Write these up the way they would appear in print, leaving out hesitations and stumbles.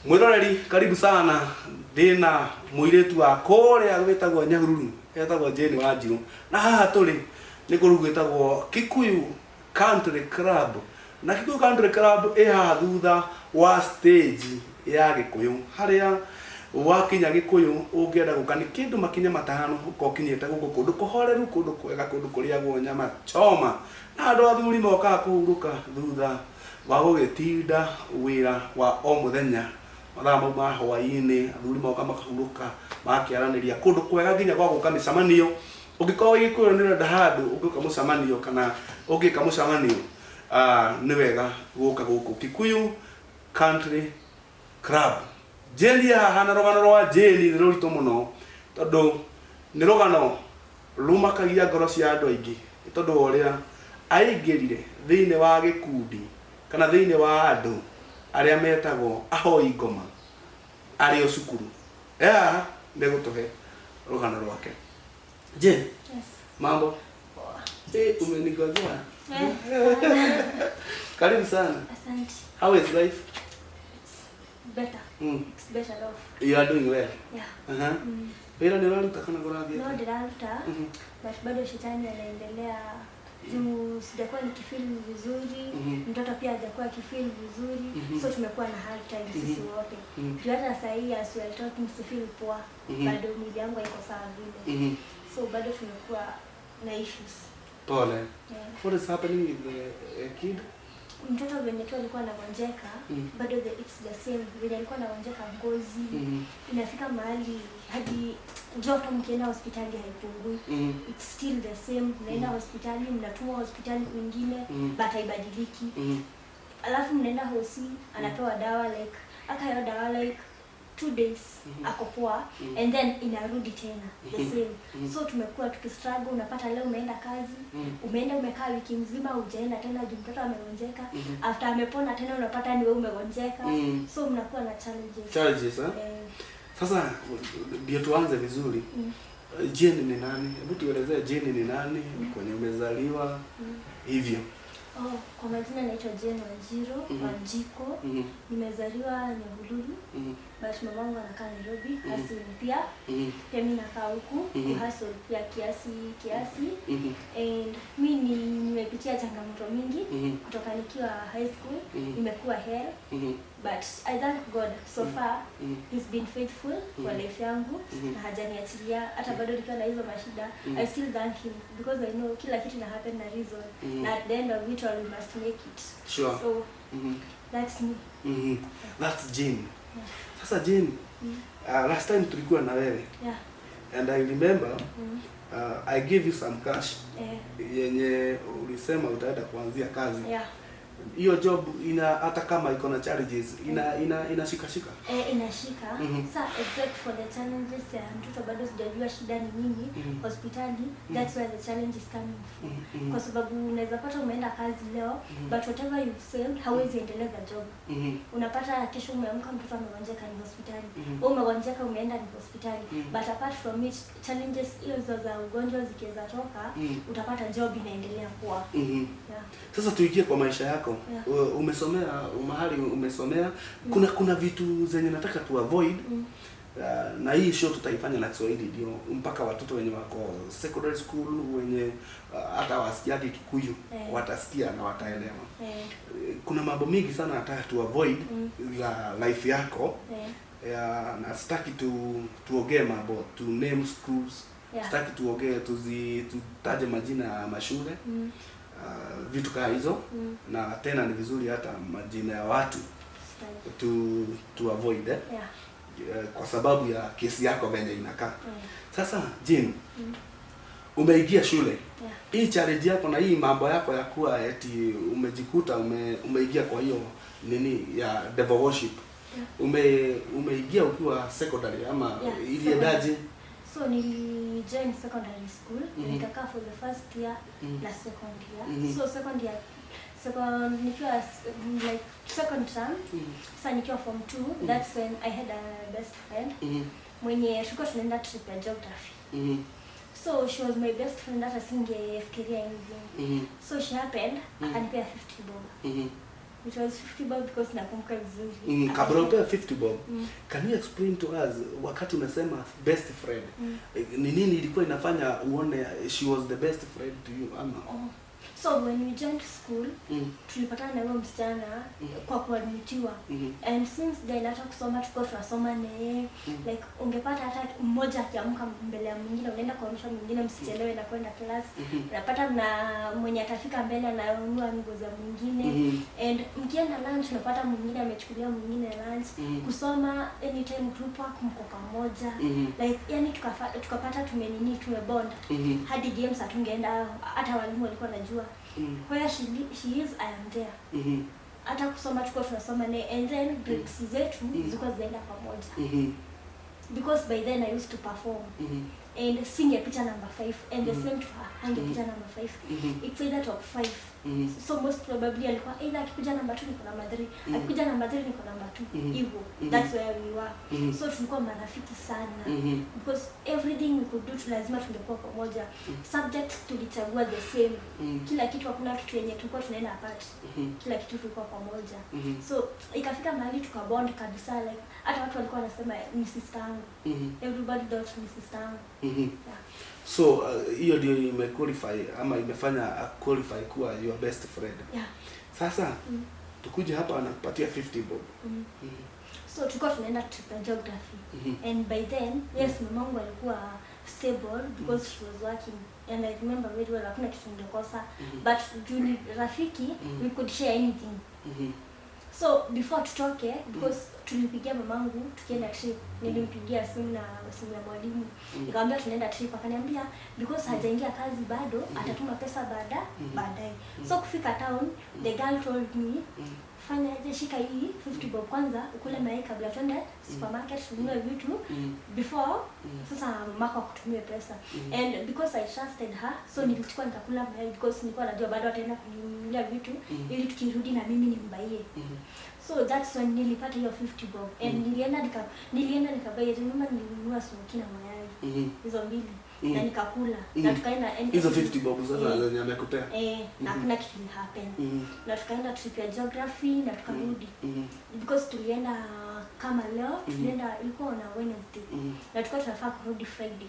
Mwiroreri, karibu sana. Ndina muiritu wa kuria gwitagwo Nyahururu, etagwo Jane Wanjiru, na haha turi ni kũndũ gwĩtagwo Kikuyu Country Club. Na Kikuyu Country Club ĩ haha thutha wa stage ya Gĩkũyũ. Harĩa wakinya Gĩkũyũ, ũngĩenda gũka nĩ kĩndũ makinya 5 ũka ũkinyĩte gũkũ, kũndũ kũhoreru, kũndũ kwega, kũndũ kũrĩagwo nyama choma na andũ athuri mokaga kũhurũka thutha wa gũgĩtinda wĩra wa o mũthenya. Mathaa mau ma hwaĩ-inĩ athuri moka makahurũka, makĩaranĩria, kũndũ kwega nginya gwa gũka mĩcemanio. Ũngĩkorwo wĩ Gĩkũyũ nĩ ũrenda handũ ũngĩũka mũcemanio kana ũngĩka mũcemanio, nĩ wega gũka gũkũ Kikuyu Country Club. Jane e haha, na rũgano rwa Jane nĩ rũritũ mũno tondũ nĩ rũgano rumakagia ngoro cia andũ aingĩ, nĩ tondũ wa ũrĩa aingĩrire thĩinĩ wa gĩkundi kana thĩinĩ wa andũ arĩa metagwo ahoi ngoma arĩ o cukuru. E haha nĩ gũtũhe rũgano rwake. Jane. Yes. Mambo? Poa. Eh, umenigojea. Eh, Karibu sana. Asante. How is life? It's better. It's better off. You are doing well? Yeah. Wĩra nĩ ũraruta kana kũrathiĩ No atĩa? ndĩraruta, but bado shetani anaendelea juu sijakuwa nikifeel vizuri, mtoto pia hajakuwa akifeel vizuri, so tumekuwa na hard time sisi wote. Juu hata saa hii as we are talking si feel poa, bado mwili yangu haiko sawa vile. So bado tumekuwa na issues. Pole. Yeah. What is happening with the kid? Mtoto venye tu alikuwa anagonjeka, bado it's the same venye alikuwa anagonjeka ngozi, inafika mahali hadi joto mkienda hospitali haipungui. It's still the same. Mnaenda hospitali, mnatumwa hospitali kwingine, but haibadiliki. Alafu mnaenda hosi, anapewa dawa, like akayo dawa like 2 days ako poa, and then inarudi tena the same. So tumekuwa tukistruggle. Unapata leo umeenda kazi, umeenda umekaa wiki mzima hujaenda tena juu mtoto amegonjeka. After amepona tena unapata ni wewe umegonjeka. So mnakuwa na challenges. Challenges, eh? Eh. Sasa ndio tuanze vizuri. Jane ni nani? Hebu tuelezee Jane ni nani, kwenye umezaliwa, hivyo. Oh, kwa majina naitwa Jane Wanjiru, Wanjiko. Nimezaliwa Nyahururu, but mamangu anakaa Nairobi, hustle pia. Pia mi nakaa huku, kuhustle pia kiasi kiasi. And mi nimepitia changamoto mingi kutoka nikiwa high school, imekuwa hell, but I thank God so far he's been faithful kwa life yangu na hajaniachilia hata bado nikiwa na hizo mashida. I still thank him because I know kila kitu ina happen na reason, na at the end of it all we must make it. So that's me. That's Jane. Yeah. Sasa Jane, last time tulikuwa na wewe and I remember I gave you some cash yenye ulisema utaenda kuanzia kazi. Hiyo job ina, hata kama iko na challenges, ina inashika shika. Eh, inashika. Sa except for the challenges ya mtoto, bado sijajua shida ni nini hospitali. That's where the challenge is coming from, kwa sababu unaweza pata umeenda kazi leo, but whatever you've saved hauwezi endeleza job. Unapata kesho umeamka, mtoto amegonjeka, ni hospitali. Wewe umegonjeka, umeenda, ni hospitali. But apart from it, challenges hizo za ugonjwa zikiweza toka, utapata job inaendelea kuwa. Yeah. Sasa tuingie kwa maisha yako. Yeah. Umesomea mahali umesomea. Kuna vitu zenye nataka tu avoid. Na hii show tutaifanya na Kiswahili ndio mpaka watoto wenye wako secondary school, wenye hata wasikiagi Kikuyu, watasikia na wataelewa. Kuna mambo mingi sana nataka tu avoid za life yako. Ya, na sitaki tuongee mambo tu name schools. Sitaki tuongee, tutaje majina ya mashule, vitu kaa hizo. Na tena ni vizuri hata majina ya watu Sitaki. tu avoid, eh? Yeah. Kwa sababu ya kesi yako venye inakaa. Sasa Jane, umeingia shule. Hii challenge yako na hii mambo yako ya kuwa eti umejikuta umeingia kwa hiyo nini ya devil worship. Umeingia ukiwa secondary ama Yeah, iliendaje? So nilijoin secondary school, nikakaa for the first year na second year. So second year, second nikiwa like second term, sasa nikiwa form 2, that's when I had a best friend mwenye tulikuwa tunaenda trip ya geography. So she was my best friend, hata singefikiria anything. So she happened akanipea 50 bob. It was 50 bob because nakumbuka vizuri. Kabla upewe 50 bob, can you explain to us, wakati unasema best friend, ni nini ilikuwa inafanya uone she was the best friend to you, ama? Oh. So when we joined school, tulipatana na huyo msichana kwa kuadmitiwa. And since then, hata kusoma tulikuwa tunasoma na yeye. Like ungepata hata mmoja akiamka mbele ya mwingine, unaenda kuamsha mwingine msichelewe na kwenda class. Unapata mna mwenye atafika mbele ananunua nguo za mwingine. And mkienda lunch, unapata mwingine amechukulia mwingine lunch. Kusoma, anytime group work mko pamoja. Like yani tukapata tumenini, tumebond. Hadi games hatungeenda, hata walimu walikuwa wanajua where she is, I am there. Hata kusoma tulikuwa tunasoma naye, and then breaks zetu zilikuwa zinaenda pamoja. Because by then I used to perform and singepita number 5, and the same to her, hangepita number 5. It's either top 5. So most probably alikuwa either akikuja number 2, niko number 3, akikuja number 3, niko number 2. Hivyo. That's where we were. So tulikuwa marafiki sana because everything we could do lazima tungekuwa pamoja. Subjects tulichagua the same. Kila kitu, hakuna kitu yenye tulikuwa tunaenda apart. Kila kitu tulikuwa pamoja. So ikafika mahali tukabond kabisa, like hata watu walikuwa wanasema ni sister yangu. Everybody thought ni sister yangu. Yeah. So hiyo ndio imequalify ama imefanya qualify kuwa your best friend. Yeah. Sasa tukuje hapa, anakupatia 50 bob. So tulikuwa tunaenda trip ya geography. And by then, yes, mamangu alikuwa stable because she was working, and I remember very well, hakuna kitu ningekosa. But juu ni rafiki, we could share anything. So before tutoke, because tulipigia mamangu tukienda trip, nilimpigia simu na simu ya mwalimu, nikamwambia tunaenda trip. Akaniambia because hajaingia kazi bado, atatuma pesa baadaye. So kufika town, the girl told me, "Fanya aje, shika hii 50 bob kwanza ukule mayai kabla tuende supermarket tununue vitu before sasa mamako akutumie pesa." And because I trusted her, so nilichukua nikakula mayai because nilikuwa najua bado ataenda kuninunulia vitu ili tukirudi na mimi nimbaie. So that's when nilipata hiyo 50 bob and nilienda nikabuy. Remember nilinunua smokie na mayai, hizo mbili, na nikakula na tukaenda Hizo 50 bob sasa Eh. zenye amekupea. Eh, na hakuna kitu ili happen. Na tukaenda trip ya geography na tukarudi. Because tulienda kama leo, tulienda, ilikuwa on a Wednesday, na tulikuwa tunafaa kurudi Friday.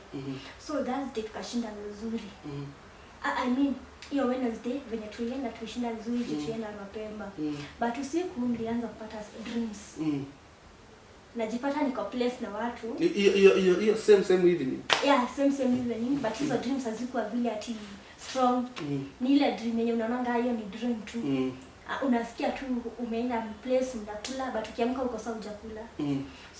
So Thursday tukashinda vizuri. I mean, hiyo Wednesday venye tulienda, tulishinda vizuri juu tulienda mapema. But usiku nilianza kupata dreams. Najipata niko place na watu. Hiyo same evening. Yeah, same evening, but hizo dreams hazikuwa vile ati strong. Ni ile dream yenye unaonanga hiyo ni dream tu. Ah, unasikia tu umeenda place mnakula, but ukiamka uko sawa, hujakula.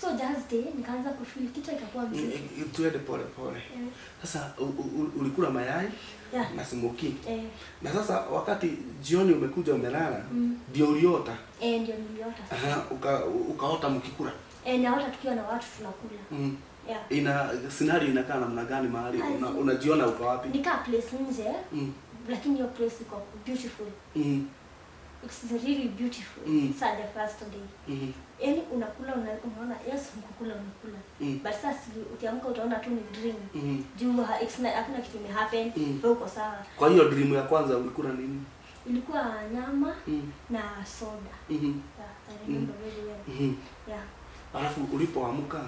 So Thursday nikaanza kufeel kichwa ikakuwa mzito. Tuende pole pole. Eh. Sasa ulikula mayai na smokie. Eh. Na sasa wakati jioni umekuja umelala, ndio uliota. Eh, ndio niliota. Aha, ukaota mkikula. Eh, naota tukiwa na watu tunakula. Yeah. Ina scenario inakaa namna gani mahali unajiona uko wapi? Nikaa place nje, lakini hiyo place iko beautiful. It's really beautiful. Sa the first day. Yaani unakula, unaona yes, mkukula unakula. But sasa ukiamka utaona tu ni dream. Juu it's not, hakuna kitu ime happen, wewe uko sawa. Kwa hiyo dream ya kwanza ulikula nini? Ilikuwa nyama na soda. Yeah, I remember very well. Yeah. Alafu ulipoamka,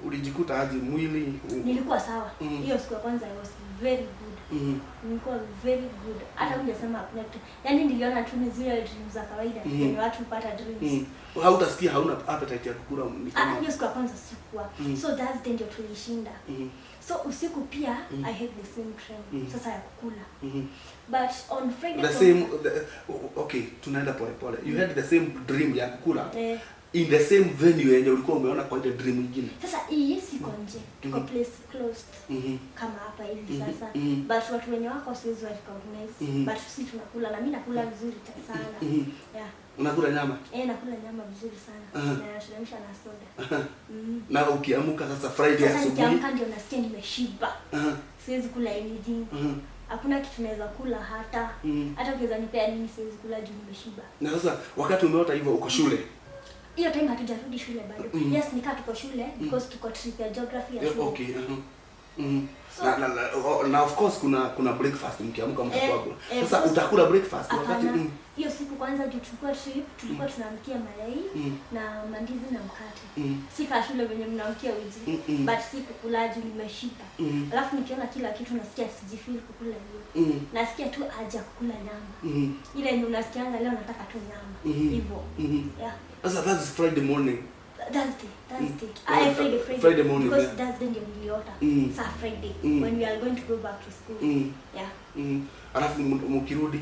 ulijikuta aje mwili? Nilikuwa sawa. Hiyo siku ya kwanza I was very good. Nilikuwa very good. Hata ungesema hakuna kitu. Yaani niliona tu ni zile dreams za kawaida yenye watu hupata dreams. Hautasikia hauna appetite ya kukula, ni Ah, kama hiyo siku ya kwanza sikuwa. So Thursday ndio tulishinda. So usiku pia I had the same dream. Sasa ya kukula. But on Friday The same the, okay, tunaenda pole pole. You had the same dream ya kukula in the same venue yenye ulikuwa umeona kwa ile dream nyingine. Sasa hii siko nje. Tuko place closed. Kama hapa hivi sasa. But watu wenye wako siwezi wa recognize. But sisi tunakula na mimi nakula vizuri sana. Yeah. Unakula nyama? Eh, nakula nyama vizuri sana. Na nateremsha na soda. Na ukiamka sasa Friday Sasa asubuhi. nikiamka ndio nasikia nimeshiba. Siwezi kula anything. Hakuna kitu naweza kula hata. Hata ukiweza nipea nini siwezi kula juu nimeshiba. Na sasa wakati umeota hivyo uko shule. Hiyo time hatujarudi shule bado. Yes, nikaa tuko shule because tuko trip ya geography ya Yeah, shule. okay. So, Na of course kuna breakfast mkiamka mtakuwa. Sasa because- utakula breakfast wakati Hapana. Hiyo siku kwanza juu tulikuwa trip, tulikuwa tunaamkia mayai na mandizi na mkate. Si ka shule venye mnaamkia uji. But si kukula juu nimeshiba. Alafu nikiona kila kitu nasikia sijifeel kukula hiyo. Nasikia tu haja kukula nyama. Ile yenye unasikianga leo nataka tu nyama. Hivyo. Yeah. Sasa that's Friday morning. Thursday. Yeah, Friday. Friday morning, because yeah. Thursday ndio niliota. Sa Friday when we are going to go back to school. Yeah. Alafu mkirudi.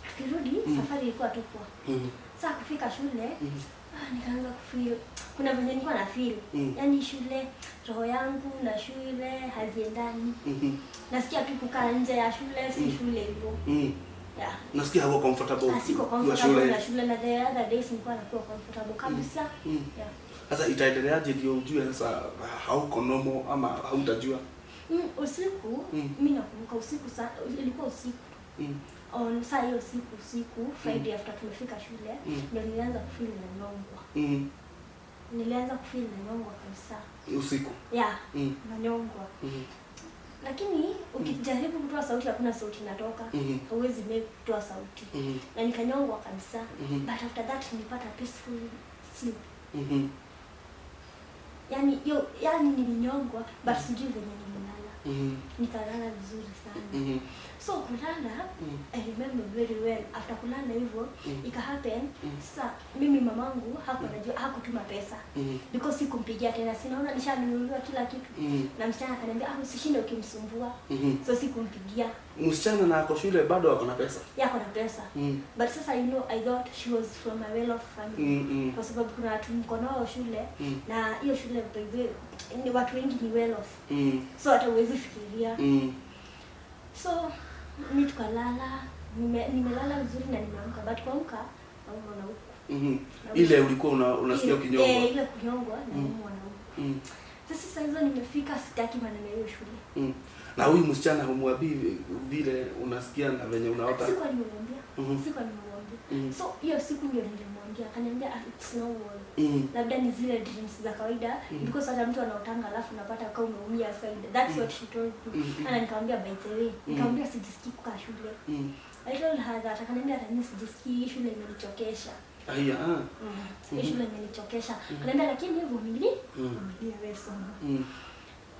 Tukirudi safari ilikuwa tu poa. Sasa kufika shule nikaanza kufeel kuna venye nilikuwa na feel. Yaani shule roho yangu na shule haziendani. Nasikia tu kukaa nje ya shule, si shule hivyo. Yeah. Nasikia hauko comfortable. Siko comfortable na shule, na the other days nilikuwa nakuwa comfortable kabisa. Yeah. Sasa itaendeleaje ndio ujue sasa hauko normal ama hautajua? Usiku mimi nakumbuka usiku ilikuwa usiku. On saa hiyo usiku Friday after tumefika shule ndio nilianza kufeel nanyongwa. Nilianza kufeel nanyongwa kabisa. Usiku. Yeah. Nanyongwa. Lakini ukijaribu kutoa sauti hakuna sauti inatoka. Huwezi make kutoa sauti. Na nikanyongwa kabisa. But after that nilipata peaceful sleep. Yaani nilinyongwa but sijui venye nililala. Nikalala vizuri sana. So kulala, I remember very well after kulala hivyo ika happen. Sasa mimi mamangu hakunajua, hakutuma pesa. Because sikumpigia tena, sinaona nishanunuliwa kila kitu. Na msichana akaniambia usishinde ukimsumbua. So sikumpigia. Msichana na ako shule bado ako na pesa. Yeye ako na pesa. But sasa you know I thought she was from a well off family. Kwa sababu kuna watu mko nao shule na hiyo shule by the way ni watu wengi ni well off. So hata huwezi fikiria. So mimi tukalala, nimelala vizuri na nimeamka, but kuamka naumwa na huku. Ile ulikuwa unasikia ukinyongwa. Ile kunyongwa naumwa na huku. Sasa hizo nimefika sitaki maneno hiyo shule. Na huyu msichana humwambii vile unasikia na venye unaota? Sikuwa nimemwambia. Sikuwa nimemwambia. So hiyo siku ndio nilimwambia, akaniambia it's normal. Labda ni zile dreams za kawaida because hata mtu anaotanga alafu unapata kama umeumia side. That's what she told me. Na nikamwambia by the way, nikamwambia sijisikii kukaa shule. I told her that, akaniambia hata mimi sijisikii, shule imenichokesha. Aya. Shule imenichokesha. Akaniambia lakini vumilia, vumilia wewe soma.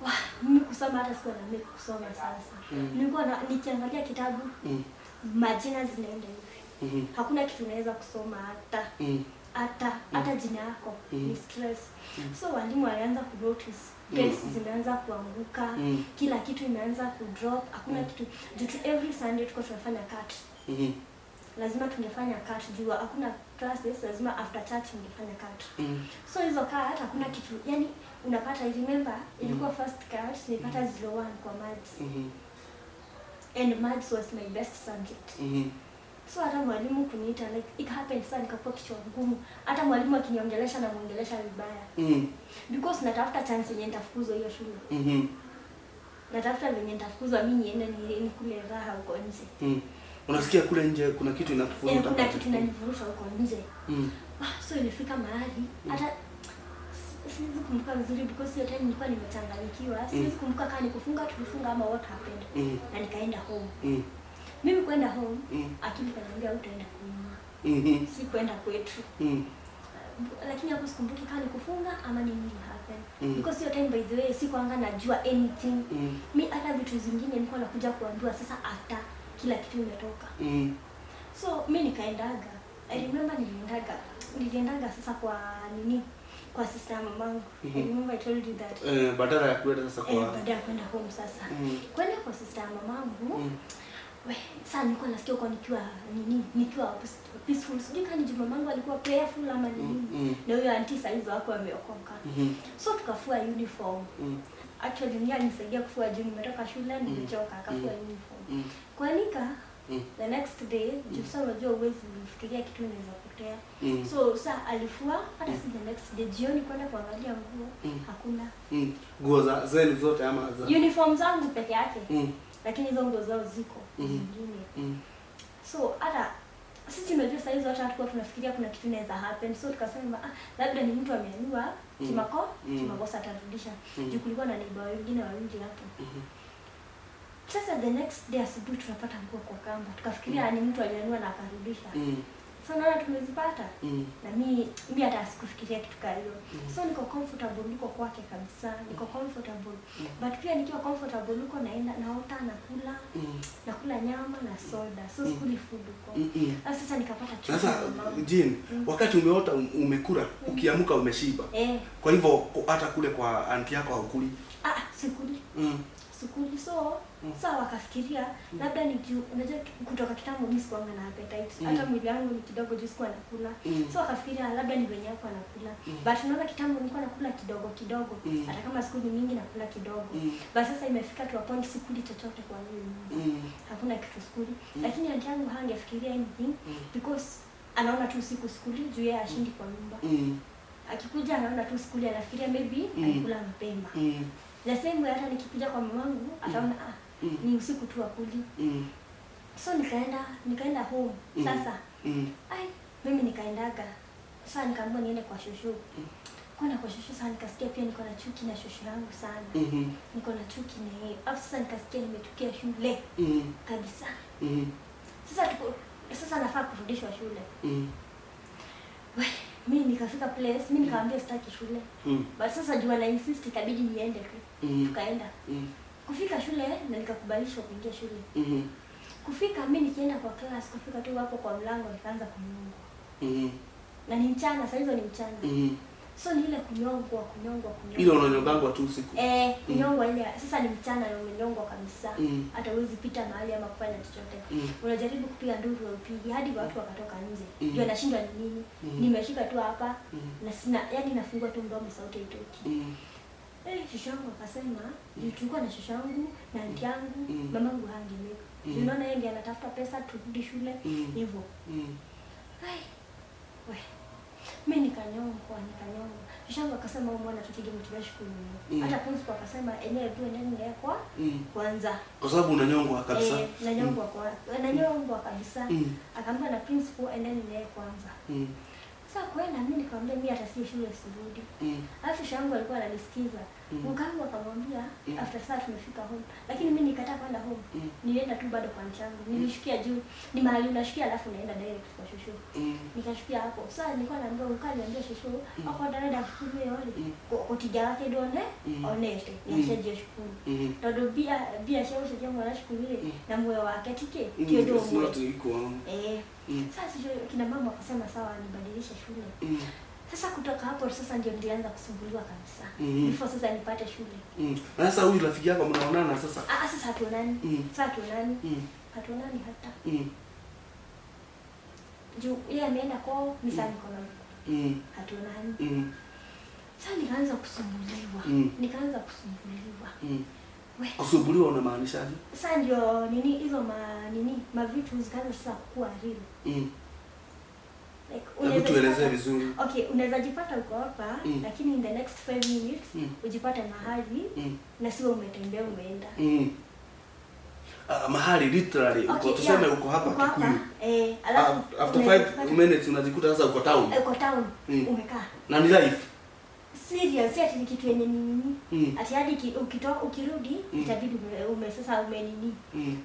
Wah, mimi kusoma hata sikuwa na mimi kusoma sasa. Nilikuwa nikiangalia kitabu majina zinaenda hivi. Hakuna kitu naweza kusoma hata. Hata jina yako ni stress. So walimu walianza ku notice grades zimeanza kuanguka, kila kitu imeanza ku drop, hakuna kitu. Due to every Sunday tuko tunafanya cut. Lazima tungefanya cut juu hakuna classes, lazima after church ungefanya cut. So hizo cut hakuna kitu. Yaani unapata, I remember ilikuwa first cut nilipata 01 kwa maths. And maths was my best subject. So hata mwalimu kuniita like it happened sana, nikakuwa kichwa ngumu. Hata mwalimu akiniongelesha na muongelesha vibaya. Because natafuta chance yenye nitafukuzwa hiyo shule. Natafuta venye nitafukuzwa mimi niende nikule raha huko nje. Unasikia kule nje kuna kitu inakuvuruta. Kuna kitu inanivuruta huko nje. So ilifika mahali hata siwezi kumbuka vizuri because hiyo time nilikuwa nimechanganyikiwa. Siwezi kumbuka kama nikufunga tulifunga ama what happened. Na nikaenda home. Mimi kwenda home, akili kaniambia utaenda kunywa. Si kwenda kwetu. Lakini hapo sikumbuki kama nikufunga ama nini happen. Because hiyo time by the way sikuanga najua anything. Mimi hata vitu zingine nilikuwa nakuja kuambiwa sasa after kila kitu imetoka. So mimi nikaendaga. I remember niliendaga sasa kwa nini? Kwa sister mamangu. I remember I told you that. Badala ya kwenda sasa kwa badala ya kwenda home sasa. Kwenda kwa sister mamangu. We, sasa nilikuwa nasikia uko nikiwa nini? Nikiwa peaceful. Sijui kama ni mamangu alikuwa prayerful ama nini. Na huyo auntie sasa hizo wako ameokoka. So tukafua uniform. Actually ni alinisaidia kufua juu nimetoka shule nimechoka, akafua uniform. Kuanika the next day, juu sasa unajua huwezi kufikiria kitu inaweza potea. So sasa alifua hata si the next day jioni kwenda kuangalia nguo hakuna. Nguo za zenu zote ama za uniform zangu peke yake. Lakini hizo nguo zao ziko zingine. So hata Sisi unajua saa hizo hata hatukuwa tunafikiria kuna kitu inaweza happen, so tukasema labda ni mtu ameanua kimakosa atarudisha. Juu kulikuwa na neighbor wengine wawili hapo. Sasa the next day asubuhi tunapata nguo kwa kamba, tukafikiria ni mtu alianua na akarudisha. So naona tumezipata. Na mi hata sikufikiria kitu kama hiyo. So niko comfortable, niko kwake kabisa, niko comfortable. But pia nikiwa comfortable niko naenda naota nakula, nakula nyama na soda. So sikuli food huko. Sasa nikapata chuki. Sasa Jane, wakati umeota umekula, ukiamka umeshiba. Kwa hivyo hata kule kwa auntie yako haukuli? Sikuli. Sikuli. So sasa wakafikiria labda ni juu unajua kutoka kitambo mimi sikuanga na appetite. Hata mwili wangu ni kidogo juu sikuwa nakula. So wakafikiria labda ni venye hapo anakula. But unaona kitambo nilikuwa nakula kidogo kidogo. Hata kama sikuli mingi nakula kidogo. But sasa imefika to a point sikuli chochote kwa mimi. Hakuna kitu sikuli. Lakini auntie yangu hangefikiria anything because anaona tu siku sikuli juu yeye ashindi kwa nyumba. Akikuja anaona tu sikuli, anafikiria maybe alikula mapema. The same way hata nikikuja kwa mamangu ataona ni usiku tu akuli. So nikaenda home sasa. Mimi nikaendaga. Sasa nikaambiwa niende kwa shosho. Kwenda kwa shosho sasa nikasikia pia niko na chuki na shosho yangu sana. Niko na chuki na yeye. Alafu sasa nikasikia nimechukia shule. Kabisa. Sasa nafaa kurudishwa shule. Mimi nikafika place, mimi nikamwambia sitaki shule. But sasa juu ana insist ikabidi niende tu. Tukaenda. Kufika shule na nikakubalishwa kuingia shule. Kufika mimi nikienda kwa class, kufika tu hapo kwa mlango nikaanza kunyongwa. Na ni mchana, saa hizo ni mchana. So ni ile kunyongwa. Ile unanyongwa tu usiku. Kunyongwa ile sasa ni mchana na umenyongwa kabisa. Hata huwezi pita mahali ama kufanya chochote. Unajaribu kupiga nduru upige hadi watu wakatoka nje. Ndio nashindwa ni nini? Nimeshika tu hapa na sina, yani nafungua tu mdomo sauti haitoki. Shosho yangu akasema, tulikuwa na shosho yangu na auntie yangu, mamangu hangemeka. Unaona yeye ndiye anatafuta pesa turudi shule hivyo. Mimi nikanyongwa. Shosho yangu akasema huyu mwana tutige mtu shukuru. Hata principal akasema enyewe tu endeni naye kwa kwanza. Kwa sababu unanyongwa kabisa. Nanyongwa kwa nanyongwa kabisa. Akaambia na principal endeni naye kwanza. Sasa kwenda mimi nikamwambia mimi hata si shule sirudi. Alafu shosho yangu alikuwa ananisikiza. Mkangu akamwambia after saa tumefika home. Lakini mimi nikataa kwenda home. Nilienda tu bado kwa mchango. Nilishukia juu. Ni mahali unashukia alafu unaenda direct kwa shosho. Nikashukia hapo. Sasa nilikuwa naambia ukaniambia shosho hapo dada shukuru yole. Kotija wake done onete. Niache shukuru. Todo bia shosho jambo la shukuru ile na moyo wake tike kiodo. Sasa kina mama akasema sawa nibadilishe shule. Sasa kutoka hapo sasa ndio nilianza kusumbuliwa kabisa. Before sasa nipate shule. Na sasa huyu rafiki yako mnaonana sasa? Sasa hatuonani. Sasa hatuonani. Hatuonani hata. Juu yeye ameenda kwao, mimi sasa niko na huko. Hatuonani. Sasa nikaanza kusumbuliwa. Kusumbuliwa unamaanisha aje? Sasa ndio nini hizo mavitu zikaanza sasa kukua real. Like unaweza vizuri. Okay, unaweza jipata uko hapa lakini in the next 5 minutes ujipate mahali na sio umetembea umeenda. Mahali literally uko tuseme uko hapa Kikuyu. Alafu after 5 minutes unajikuta sasa uko town. Uko town umekaa. Na ni life. Serious, ati ni kitu yenye nini? Ati hadi ukitoka ukirudi itabidi sasa umenini.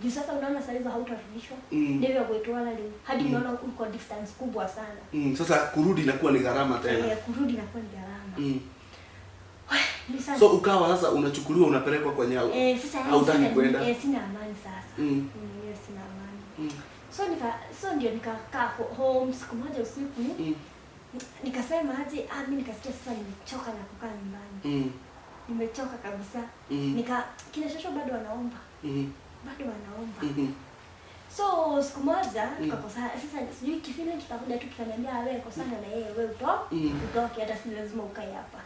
Juu sasa unaona saa hizo hautarudishwa. Ndivyo kuitoa leo. Hadi unaona uko distance kubwa sana. Sasa kurudi inakuwa ni gharama tena. Kurudi inakuwa ni gharama. So ukawa sasa unachukuliwa unapelekwa kwenye sasa hautaki kwenda. Sina amani sasa. Sina amani. So ndio nikakaa home siku moja usiku. Nikasema aje, mimi nikasikia sasa nimechoka na kukaa nyumbani. Nimechoka kabisa. Kina shosho bado wanaomba. Bado wanaomba. So siku moja tukakosa sasa sijui kifili kikakuja tu kikaniambia wewe kosana na yeye wewe utoke hata si lazima ukae hapa.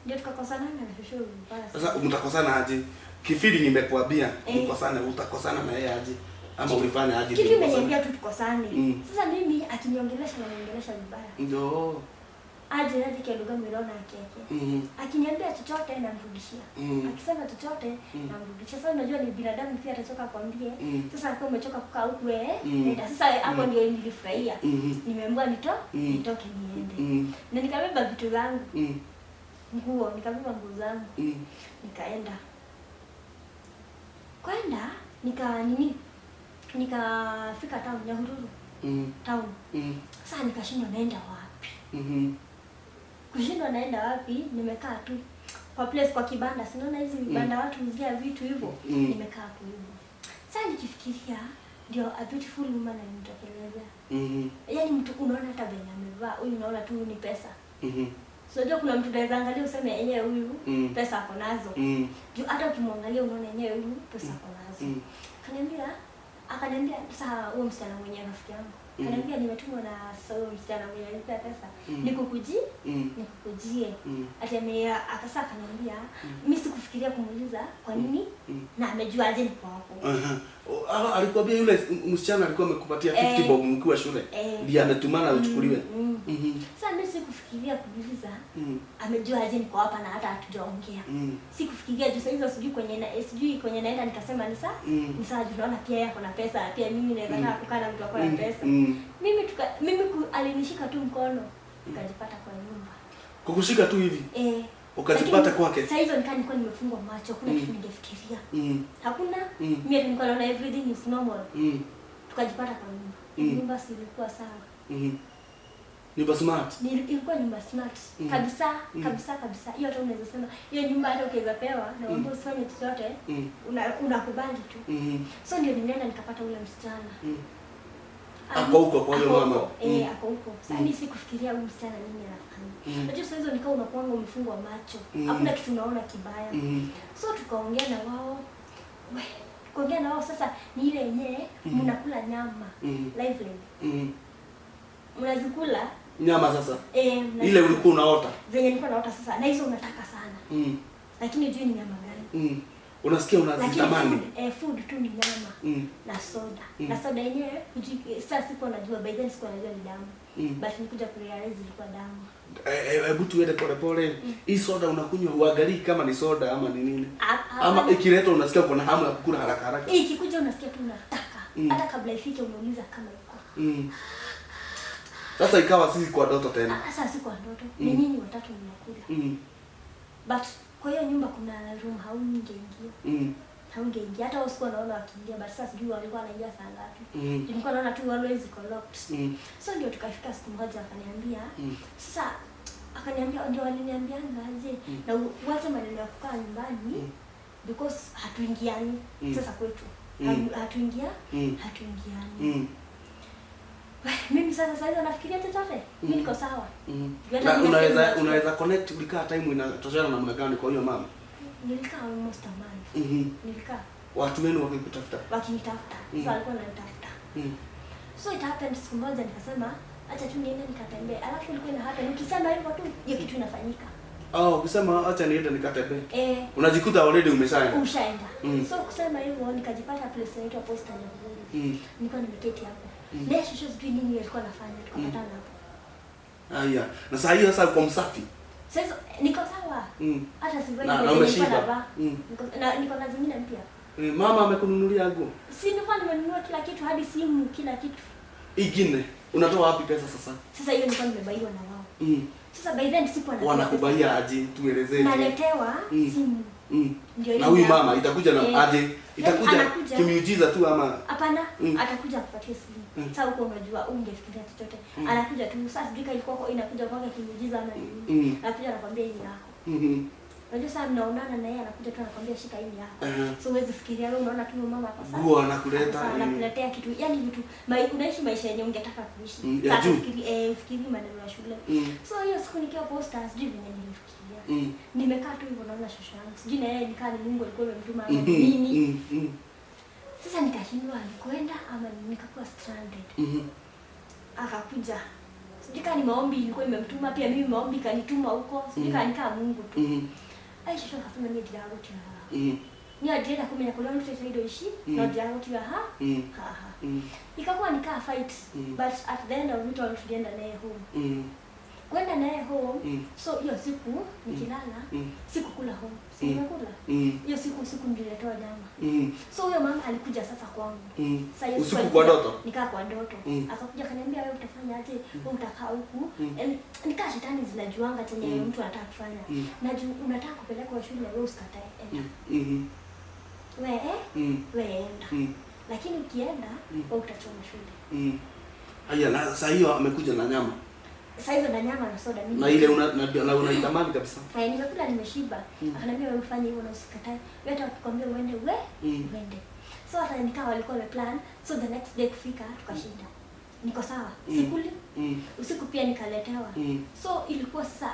Ndio tukakosana na shosho mbaya. Sasa mtakosana aje? Kifili nimekuambia mkosane, utakosana na yeye aje? Ama ulifanya aje? Kitu imeniambia tu tukosane. Sasa mimi akiniongelesha na niongelesha vibaya. Ndio. Aje aje kialuga onake. Akiniambia chochote namrudishia. Akisema chochote namrudishia. Sasa unajua ni binadamu pia atachoka kwambie. Sasa akiwa umechoka kukaa huku wewe, nenda. Sasa hapo ndio nilifurahia. Nimeambiwa nitoke niende. Na nikabeba vitu zangu. Nguo, nikabeba nguo zangu. Nikaenda. Kwenda nika nini? Nikafika town Nyahururu. Town. Sasa nikashindwa naenda wapi. Kushindwa naenda wapi, nimekaa tu kwa place, kwa kibanda. Sinaona hizi vibanda watu huzia vitu hivyo. Nimekaa hapo hivyo. Sasa nikifikiria ndio a beautiful woman alinitokelezea. Yaani mtu unaona hata venye amevaa, huyu unaona tu ni pesa. So unajua kuna mtu unaweza angalia useme yenyewe huyu pesa ako nazo. Juu hata ukimwangalia unaona yenyewe huyu pesa ako nazo. Akaniambia sasa huyo msichana mwenye rafiki yangu. Akaniambia nimetumwa na sasa huyo msichana mwenye alipea pesa. Nikukujie. Ati akasa akaniambia mimi sikufikiria kumuuliza kwa nini na amejua aje niko hapo. Alikwambia yule msichana alikuwa amekupatia 50 bob mkiwa shule. Ndiye ametumana uchukuliwe. Sasa mimi sikufikiria kumuuliza amejua aje niko hapa na hata hatujaongea. Sikufikiria juu sasa hizo sijui kwenye naenda nikasema ni saa. Ni saa juu naona pia yeye ako na pesa, pia mimi naweza kaa kukaa na mtu ako na pesa. Mimi alinishika tu mkono nikajipata kwa nyumba. Kukushika tu hivi? Ukajipata kwake? Sasa hizo nilikuwa nimefungwa macho, hakuna kitu ningefikiria. Hakuna. Mimi nilikuwa naona everything is normal. Tukajipata kwa nyumba. Nyumba si ilikuwa sawa. Nyumba smart. Ilikuwa nyumba smart. Kabisa, kabisa, kabisa. Hiyo hata unaweza sema hiyo nyumba hata ukiweza pewa na uambiwe usifanye chochote, unakubali tu. So ndio nilienda nikapata ule msichana. Ako huko kwa huyo mama. Ako huko. Sasa mimi sikufikiria huyu msichana nini anafanya. Unajua sasa hizo nikao unakuanga umefungwa macho. Hakuna kitu unaona kibaya. So tukaongea na wao. Tukaongea na wao sasa ni ile yenyewe mnakula nyama lively. Mnazikula nyama sasa. Ile ulikuwa unaota. Zenye nilikuwa naota sasa na hizo unataka sana. Lakini hujui ni nyama gani. Unasikia unazitamani. Lakini food tu ni nyama na soda. Na soda yenyewe hujui, sasa sikuwa najua, by then sikuwa najua ni damu. But nilikuja kurealize ilikuwa damu. Hebu tuende pole pole. Hii soda unakunywa huangalii kama ni soda ama ni nini? Ama ikiletwa unasikia uko na hamu ya kukula haraka haraka. Ikikuja unasikia tu unataka. Hata kabla ifike unauliza kama iko. Sasa ikawa sisi kwa ndoto tena. Sasa si kwa ndoto. Ni nyinyi watatu mnakula. But kwa hiyo nyumba kuna room haungeingia. Haungeingia. Hata usikuwa naona wakiingia, but sasa sijui walikuwa wanaingia saa ngapi. Nilikuwa naona tu always iko locked. So ndio tukafika siku moja akaniambia. Sasa akaniambia ndio aliniambia aje na uache maneno ya kukaa nyumbani because hatuingiani sasa kwetu. Hatuingiani. Mimi sasa hizo nafikiria chochote. Mimi niko sawa. Na unaweza connect ulikaa time inatoshana namna gani kwa hiyo mama? Nilikaa almost a month. Nilikaa. Watu wenu wakikutafuta? Wakinitafuta. So alikuwa ananitafuta. So it happened siku moja nikasema acha tu niende nikatembee. Alafu ilikuwa ina happen ukisema hivyo tu hiyo kitu inafanyika. Ukisema acha niende nikatembee. Unajikuta already umeshaenda. Ushaenda. So kusema hivyo nikajipata place inaitwa Posta Nyahururu. Nilikuwa nimeketi hapo. Na shosho sijui nini alikuwa anafanya tukapatana hapo. Haya. Na saa hiyo sasa uko msafi. Sasa niko sawa. Hata sivai na umeshiba. Na niko na zingine mpya. Mama amekununulia nguo? Si nilikuwa nimenunua kila kitu hadi simu kila kitu. Ingine unatoa wapi pesa sasa? Sasa hiyo nilikuwa nimebaiwa na wao. Sasa by then sikuwa na wanakubaia aje tuelezee. Naletewa simu. Ndio na huyu mama itakuja na aje? Itakuja kimiujiza tu ama? Hapana, atakuja kupatia simu. Sasa huko unajua ungefikiria chochote. Anakuja tu sasa sijui kama ilikuwa inakuja kwake kimiujiza ama nini. Anakuja anakuambia hii ni yako. Unajua sasa mnaonana na yeye anakuja tu anakuambia shika hii ni yako. So huwezi fikiria wewe unaona tu mama hapa sasa. Nguo anakuleta, anakuletea kitu. Yaani vitu unaishi maisha yenye ungetaka kuishi. Sasa ufikiri maneno ya shule. So hiyo siku nikiwa Posta sijui venye nilifikiria. Nimekaa tu hivyo naona shosho yangu. Sijui na yeye nikaa ni Mungu alikuwa amemtuma ama nini. Sasa nikashindwa kwenda ama nikakuwa stranded. Akakuja. Sijui kama ni maombi ilikuwa imemtuma pia mimi maombi kanituma huko. Sijui kama nikaa Mungu tu. Ai shosho akasema ni ndiragutia haha. Ni ajenda kumenya kulia mtu indo ishi no ndiragutia ha. Ha ha. Ikakuwa nikaa fight but at the end of it all tulienda naye home. Kwenda naye home. Mm. So hiyo siku nikilala, sikukula home. Si nimekula. Hiyo siku usiku nililetewa nyama. So huyo mama alikuja sasa kwangu. Sasa hiyo siku Usiku kwa alikuja, ndoto? Nikaa kwa ndoto. Akakuja akaniambia, wewe utafanya aje? Wewe utakaa huku. And nikaa shetani zinajuanga chenye mtu anataka kufanya. Na juu unataka kupelekwa shule, wewe usikatae. Enda. We we enda. Lakini ukienda, wewe utachoma shule. Haya, na sasa hiyo amekuja na nyama. Sasa hizo na nyama na soda mimi. Na ile una, na unaitamani kabisa. Haya, nimekula nimeshiba. Akaniambia, wewe ufanye hivyo na usikatae. Wewe hata wakikwambia uende, we uende. So hata nikawa walikuwa wameplan. So the next day kufika tukashinda. Niko sawa. Sikuli. Usiku pia nikaletewa. So ilikuwa sasa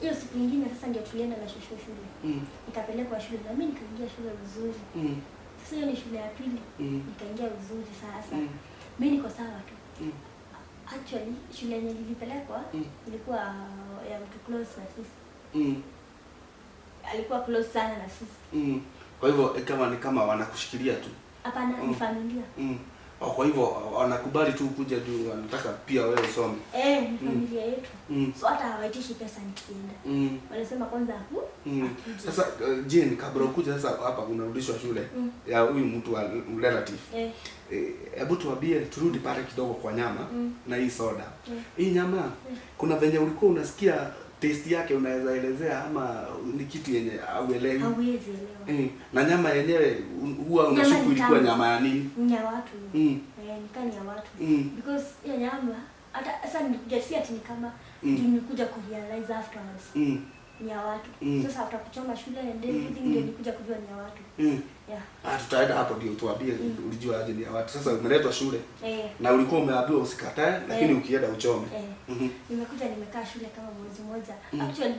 hiyo siku nyingine sasa ndio tulienda na shosho shule. Nikapelekwa shule na mimi nikaingia shule vizuri. Sasa hiyo ni shule ya pili. Nikaingia vizuri sasa. Mimi niko sawa tu. Actually, shule yenye nilipelekwa ilikuwa ya mtu close na sisi. Alikuwa close sana na sisi. Kwa hivyo kama ni kama wanakushikilia tu. Hapana, ni familia. Oh, kwa hivyo wanakubali tu kuja juu wanataka pia wewe usome. Eh, ni familia yetu. So hata hawaitishi pesa nikienda. Wanasema kwanza aku akuje. Sasa Jane, kabla ukuja sasa hapa unarudishwa shule ya huyu mtu wa relative. Hebu tuambie, turudi pale kidogo kwa nyama na hii soda. Hii nyama, kuna venye ulikuwa unasikia taste yake, unaweza elezea ama ni kitu yenye hauelewi? Hauwezi elewa. Na nyama yenyewe huwa Nyama unashuku ni ilikuwa tamu. nyama ya nini? Ni ya watu. Eh, nikaa ni ya watu. Because hiyo nyama hata sasa nilikuja, si ati ni kama juu nilikuja kurealize afterwards ni ya watu. Sasa after kuchoma shule and everything ndio nilikuja kujua ni ya watu. Yeah. Ah, tutaenda hapo ndio tuambie ulijua aje ni ya watu. Sasa umeletwa shule na ulikuwa umeambiwa usikatae, lakini ukienda uchome. Eh. Nimekuja nimekaa shule kama mwezi mmoja. Actually,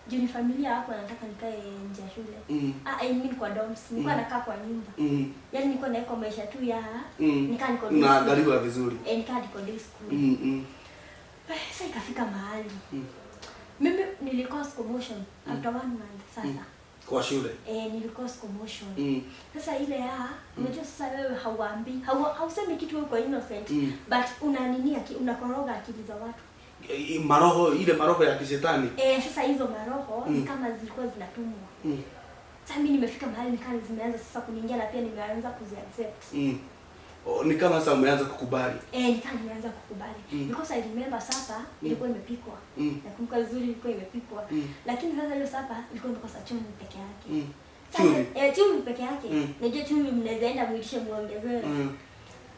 juu ni familia hapo anataka nikae nje ya shule. Ah, I mean kwa dorms. Nilikuwa nakaa kwa nyumba. Yaani nilikuwa naweka maisha tu ya nikaa niko day school. Unaangaliwa vizuri. Eh, nikaa niko day school. Sasa ikafika mahali. Mimi nilikuwa commotion after one month sasa. Kwa shule. Eh, nilikuwa commotion. Sasa ile ya unajua sasa wewe hauambii, hausemi kitu, wewe uko innocent, but una nini unakoroga akili za watu. Maroho, ile maroho ya kishetani. Eh, sasa hizo maroho ni kama zilikuwa zinatumwa. Sasa mimi nimefika mahali nikaa zimeanza sasa kuniingia na pia nimeanza kuziaccept. Oh, ni kama sasa umeanza kukubali. Eh, nikaa nimeanza kukubali. Because I remember supper ilikuwa imepikwa. Nakumbuka vizuri ilikuwa imepikwa. Lakini sasa hiyo supper ilikuwa imekosa chumvi peke yake. Sasa, Chumvi? eh, chumvi peke yake. Najua chumvi mnaweza enda muitishe muongezewe.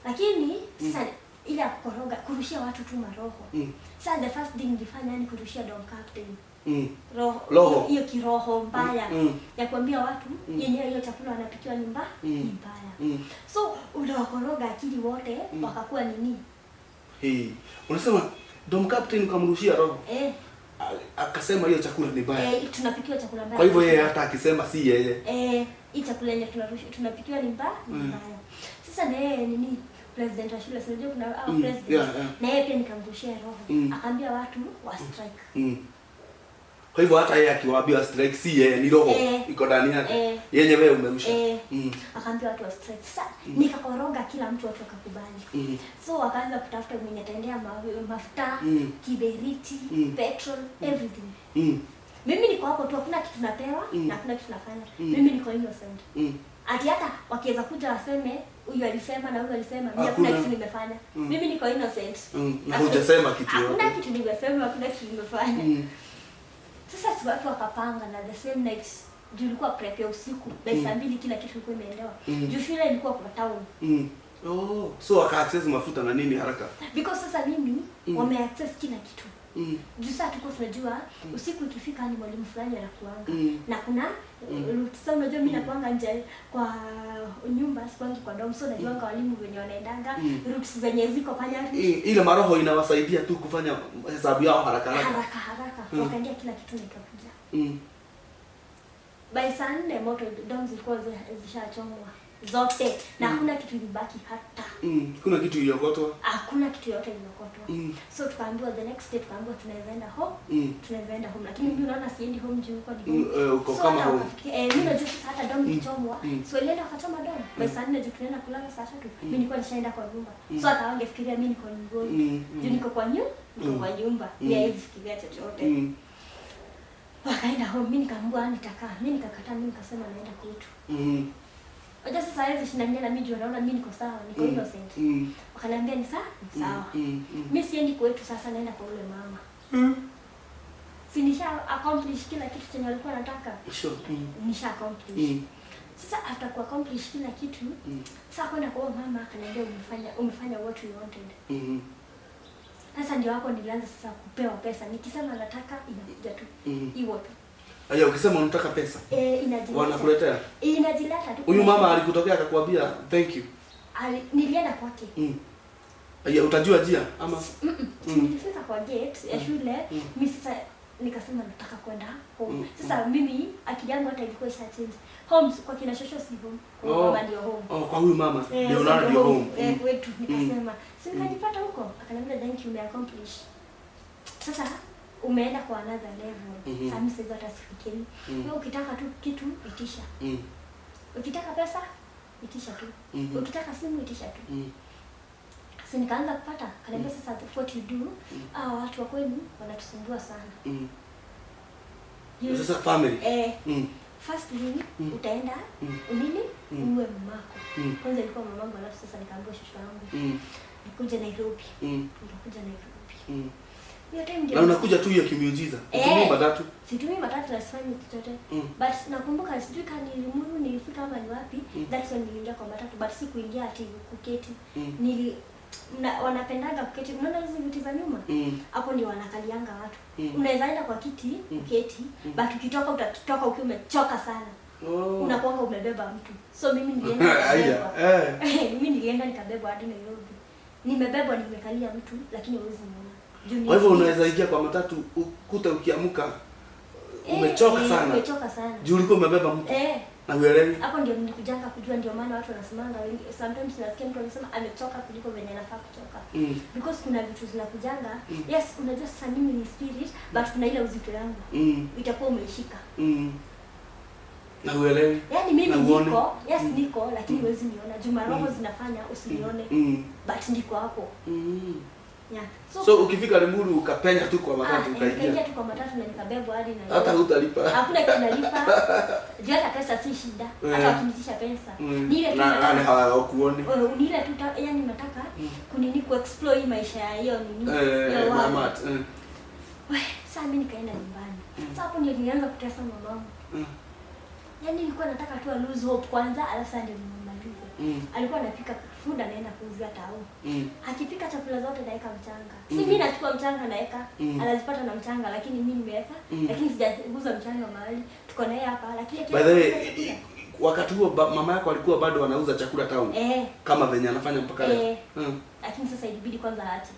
Lakini sasa ile ya kukoroga, kurushia watu tu maroho. Sasa the first thing nilifanya ni kurushia dorm captain. Roho, Roho. hiyo kiroho mbaya ya kuambia watu yenyewe hiyo chakula wanapikiwa ni ni mbaya. So unawakoroga akili wote wakakuwa nini? Hii. Unasema dorm captain ukamrushia roho. Eh, Akasema hiyo chakula ni mbaya. eh, tunapikiwa chakula mbaya. Kwa hivyo yeye hata akisema si yeye. Eh, hii chakula yenye tunapikiwa ni mbaya, ni mbaya. Sasa na yeye nini, president wa shule, si unajua kuna hao president, na yeye pia nikamrushia roho. Akaambia watu wa strike. Kwa hivyo hata yeye akiwaambia strike, si yeye, ni roho iko ndani yake. Yenye wewe umerusha. Eh, akaambia watu wa strike. Sasa nikakoroga kila mtu, watu wakakubali. So wakaanza kutafuta mwenye ataendea mafuta, kiberiti, petrol, everything. Mimi niko hapo tu, hakuna kitu napewa na hakuna kitu nafanya. Mimi niko innocent. Ati hata wakiweza kuja waseme huyu alisema na huyu alisema, mimi hakuna Hakuna. kitu nimefanya. Mimi niko innocent. Na hujasema kitu Hakuna yoyote. kitu nimesema, hakuna kitu nimefanya. Sasa si watu wakapanga, na the same night, juu ilikuwa prep ya usiku by 2:00 kila kitu ilikuwa imeendewa. Juu shule ilikuwa kwa town. Oh, so waka access mafuta na nini haraka. Because sasa mimi wame access kila kitu. Juu sasa tuko tunajua usiku ikifika ni mwalimu fulani anakuanga na kuna route. Sasa unajua mimi nakuanga nje kwa nyumba, sikuangi kwa dorm, so najuanga walimu wenye wanaendanga, routes zenye ziko panya. Ile maroho inawasaidia tu kufanya hesabu yao haraka haraka. Haraka haraka. Wakaendea kila kitu nikakuja. By 4:00 moto, dorm zilikuwa zishachomwa. Zote. Na hakuna kitu ilibaki hata. Kuna kitu iliokotwa. Hakuna kitu yote iliokotwa. So tukaambiwa the next day, tukaambiwa tunaweza enda home. Tunaweza enda home, lakini mimi unaona siendi home juu huko ni home. Uko So kama hata home. mimi najua sasa hata dorm ikichomwa. So walienda wakachoma dorm. By saa 4 juu tunaenda kulala saa 3. Mimi nilikuwa nishaenda kwa nyumba. So hata wangefikiria mimi niko nyumbani. Juu niko kwa niko kwa nyumba. Mimi haiwezi fikiria chochote. Wakaenda home, mimi nikaambiwa nitakaa. Mimi nikakataa, mimi nikasema naenda kwetu. Unajua sasa hawezi shindania na mimi juu anaona mimi niko sawa, niko innocent. Wakaniambia ni sawa, ni sawa. Mimi siendi kwetu sasa, naenda kwa ule mama. Si nisha accomplish kila kitu chenye walikuwa wanataka. Sure. Nisha accomplish. Sasa after ku accomplish kila kitu, sasa kwenda kwa huyo mama akaniambia umefanya what you wanted. Sasa ndio hapo nilianza sasa kupewa pesa. Nikisema nataka inakuja tu. Hiyo tu. Aya, ukisema unataka pesa, Inajileta. wanakuletea. Inajileta tu. Huyu mama alikutokea akakwambia thank you. Nilienda kwake. Aya, utajua njia ama? Nilifika kwa gate ya shule, mimi sasa nikasema nataka kwenda home. Sasa mimi akili yangu hata ilikuwa isha change. Home kwa kina shosho si home. Kwa mama ndio home. Oh, kwa huyu mama ndio unaona ndio home. Kwetu nikasema, si nikajipata huko. Akaniambia thank you, umeaccomplish. Sasa umeenda kwa another level. Sasa mimi sasa hata sifikiri. Wewe ukitaka tu kitu itisha. Ukitaka pesa itisha tu. Ukitaka simu itisha tu. Sasa nikaanza kupata, akaniambia sasa what you do, watu wa kwenu wanatusumbua sana. Sasa family. First thing, utaenda nini? Uwe mamako. Kwanza ilikuwa mamangu, alafu sasa nikaambiwa shosho yangu. Nikuja Nairobi. Nikakuja Nairobi. Hiyo time ndio Na unakuja tu hiyo kimiujiza. Utumii matatu. Situmii matatu na sifanyi chochote. But nakumbuka sijui kama nilimudu nilifika ama ni wapi. That's when niliingia kwa matatu, but si kuingia ati kuketi. Wanapendaga kuketi. Unaona hizi viti za nyuma? Hapo ndio wanakalianga watu. Unaweza enda kwa kiti, uketi, but ukitoka utatoka ukiwa umechoka sana. Unakuanga umebeba mtu. So mimi nilienda Aya, nikabebwa. Mimi nilienda nikabebwa hadi Nairobi. Nimebebwa nimekalia mtu lakini huwezi muona. Juu ni Kwa hivyo unaweza ingia kwa matatu ukute ukiamka umechoka sana. Umechoka sana. Juu ulikuwa umebeba mtu. Na uelewi. Hapo ndio nilikujanga kujua, ndio maana watu wanasemanga wengi, sometimes nasikia mtu anasema amechoka kuliko venye anafaa kuchoka. Because kuna vitu zinakujanga. Yes, unajua sasa mimi ni spirit, but kuna ile uzito yangu. Itakuwa umeishika. Na uelewi. Yaani mimi Na uone. niko, yes niko, lakini huwezi niona. Juu maroho zinafanya usinione. But niko hapo. Yeah. So ukifika Limuru ukapenya tu kwa matatu ukaingia. Nikaingia tu kwa matatu na nikabebwa hadi na Hata hutalipa. Hakuna kitu nalipa. Juu hata pesa si shida. Hata wakinitisha pesa. Ni ile tu Na nataka nani hawakuoni? Ni ile tu yaani nataka kunini kuexplore hii maisha ya hiyo nini. Ya wao. Mama, We, sasa mimi nikaenda nyumbani. Sasa hapo ndio nilianza kutesa mamangu. Yaani nilikuwa nataka tu lose hope kwanza, alafu sasa ndio nimalize. Alikuwa anapika food anaenda kuuzia tao. Akipika chakula zote naeka mchanga. Si mimi nachukua mchanga naeka, anazipata na mchanga lakini mimi nimeweka, lakini sijaguza mchanga mahali. Tuko naye hapa lakini By the way, wakati huo mama yako alikuwa bado anauza chakula town. Kama venye anafanya mpaka leo. Lakini sasa ilibidi kwanza aache.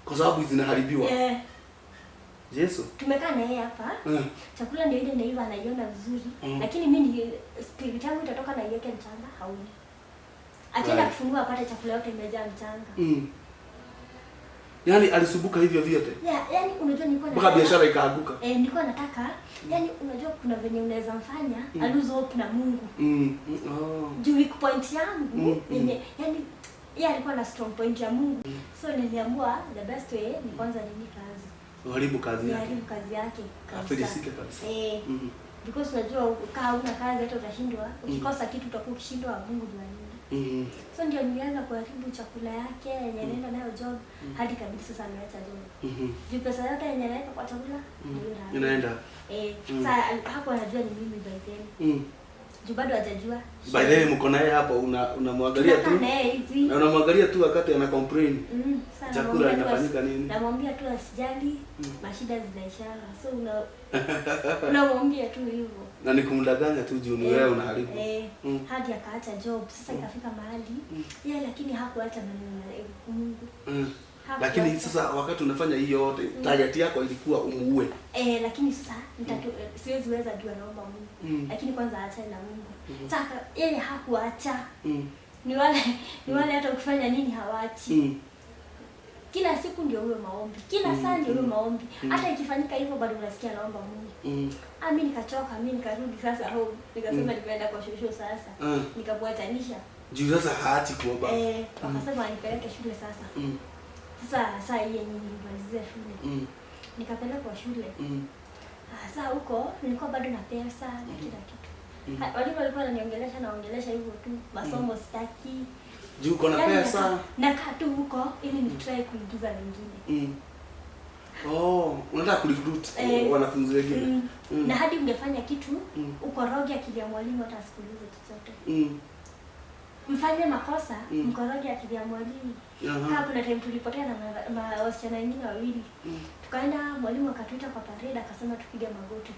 Kwa sababu zinaharibiwa. Yesu. Tumekaa na yeye hapa. Chakula ndio ile inaiva anaiona vizuri. Lakini mimi ni spirit yangu itatoka na iweke mchanga hauni. Akienda kufungua apate chakula yote imejaa mchanga. Yaani alisumbuka hivyo vyote. Yeah, yaani unajua nilikuwa Mpaka biashara ikaanguka. Nilikuwa nataka, yaani unajua kuna venye unaweza mfanya lose hope na Mungu. Juu weak point yangu yenye, yaani yeye alikuwa na strong point ya Mungu. So niliamua the best way ni kwanza nini kazi. Uharibu kazi yake. Uharibu kazi yake kabisa. Afilisike kabisa. Because unajua kaa huna kazi hata utashindwa. Ukikosa kitu utakuwa ukishindwa Mungu ni wa nini. So ndio nilianza kuharibu chakula yake yenye anaenda nayo job hadi kabisa sasa ameacha job. Juu pesa yote yenye anaweka kwa chakula ndio inaenda. Inaenda. Sasa hapo anajua ni mimi by then. Juu bado hajajua. By the way mko naye hapo unamwangalia tu. Tunakaa naye hivi. Na unamwangalia tu wakati ana complain. Sasa Chakula inafanyika nini? Namwambia tu asijali, mashida zinaishanga. So unamwambia tu hivyo. Na ni kumdanganya tu juu ni wewe unaharibu. Hadi akaacha job. Sasa ikafika mahali. Yeye lakini hakuacha maneno ya Mungu. Hakuacha. Lakini sasa wakati unafanya hiyo yote, target yako ilikuwa umuue. Lakini sasa siwezi weza juu anaomba Mungu. Lakini kwanza aachane na Mungu. Sasa yeye hakuacha. Ni wale hata ukifanya nini hawaachi. Kila siku ndio huyo maombi. Kila saa ndio huyo maombi. Hata ikifanyika hivyo bado unasikia anaomba Mungu. Mimi nikachoka, mimi nikarudi sasa home. Nikasema nimeenda kwa shosho sasa. Nikamwatanisha. Juu sasa haachi kuomba. Wakasema nipeleke shule sasa. Sasa saa hii yenye nilimalizia shule. Nikapelekwa shule. Sasa huko nilikuwa bado na pesa na kila kitu. Walimu walikuwa wananiongelesha naongelesha hivyo tu. Masomo sitaki. Juu uko na pesa. Nakaa tu huko ili ni try kuingiza wengine. Oh, unataka kurecruit wanafunzi wengine. Na hadi ungefanya kitu ukoroge akili ya mwalimu hata asikuulize chochote. Mfanye makosa, mkoroge akili ya mwalimu. Kama kuna time tulipotea na wasichana wengine wawili. Tukaenda mwalimu akatuita kwa parade akasema tupige magoti.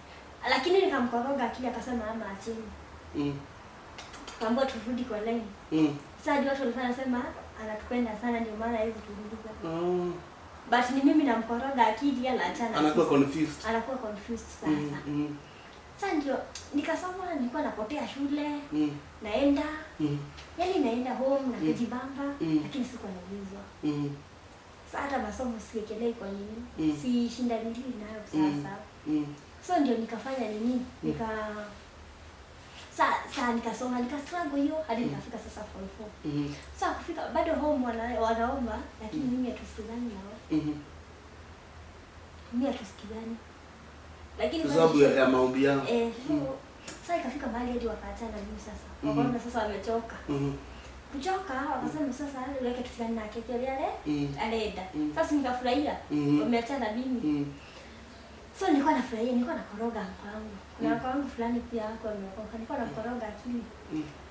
Lakini nikamkoroga akili akasema ama acheni. Tukaambiwa turudi kwa line. Sasa hadi watu walikuwa wanasema anatupenda sana ndio maana hawezi turudisha. But ni mimi namkoroga akili anaachana. Anakuwa confused. Anakuwa confused sasa. Sasa ndio nikasoma, nilikuwa napotea shule. Naenda. Yaani naenda home na kujibamba, lakini sikuwa naulizwa. Sasa hata masomo siekelei kwa nini? Si shindani nayo sasa. So ndio nikafanya nini? Sasa nikasoma, nikastruggle hiyo hadi nikafika sasa form 4. Sasa kufika bado home wanaomba, lakini mimi hatusikizani nao. Mimi hatusikizani. Lakini kwa sababu ya maombi yao. Sasa ikafika mahali hadi wakaachana mimi sasa. Wakaona sasa wamechoka. Kuchoka wakasema sasa leke tusikane na keki yale alenda. Sasa nikafurahia. Wameachana mimi. So nilikuwa nafurahia, nilikuwa nakoroga mpango. Kuna mpango fulani pia hapo ameokoka. Nilikuwa namkoroga akili.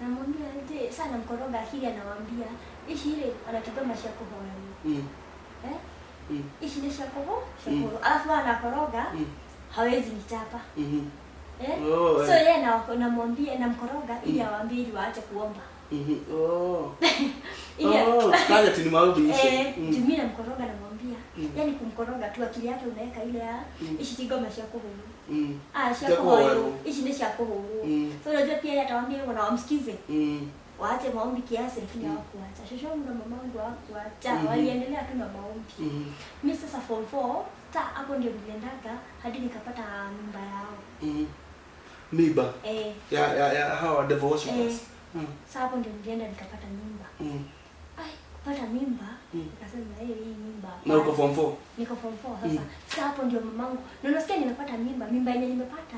Namwambia je, sasa namkoroga akili anawaambia ishi ile anatoka mashako hoyo. Ishi ni shako ho, shako. Alafu anakoroga hawezi nichapa. Oh, so yeye namwambia namkoroga ili awaambie ili waache kuomba. Oh. Oh, target ni maombi ishi. Mimi namkoroga namwambia. Yaani kumkoroga tu akili yake unaweka ile ya ishi tigoma shako ho. Shako ho. Ishi ni shako ho. So unajua pia yeye atawaambia hivyo na wamsikize. Waache maombi kiasi lakini hawakuacha. Shosho na mamangu hawakuacha. Waliendelea tu na maombi. Mimi sasa form 4 hapo ndio niliendaga hadi nikapata mimba yao. Mimba. Ya hawa devil worshippers. Sasa hapo ndio nilienda nikapata mimba. Ai, kupata mimba, nikasema hii mimba. Na uko form 4? Niko form 4 sasa. Sasa hapo ndio mamangu. Na unasikia nimepata mimba, mimba yenyewe nimepata.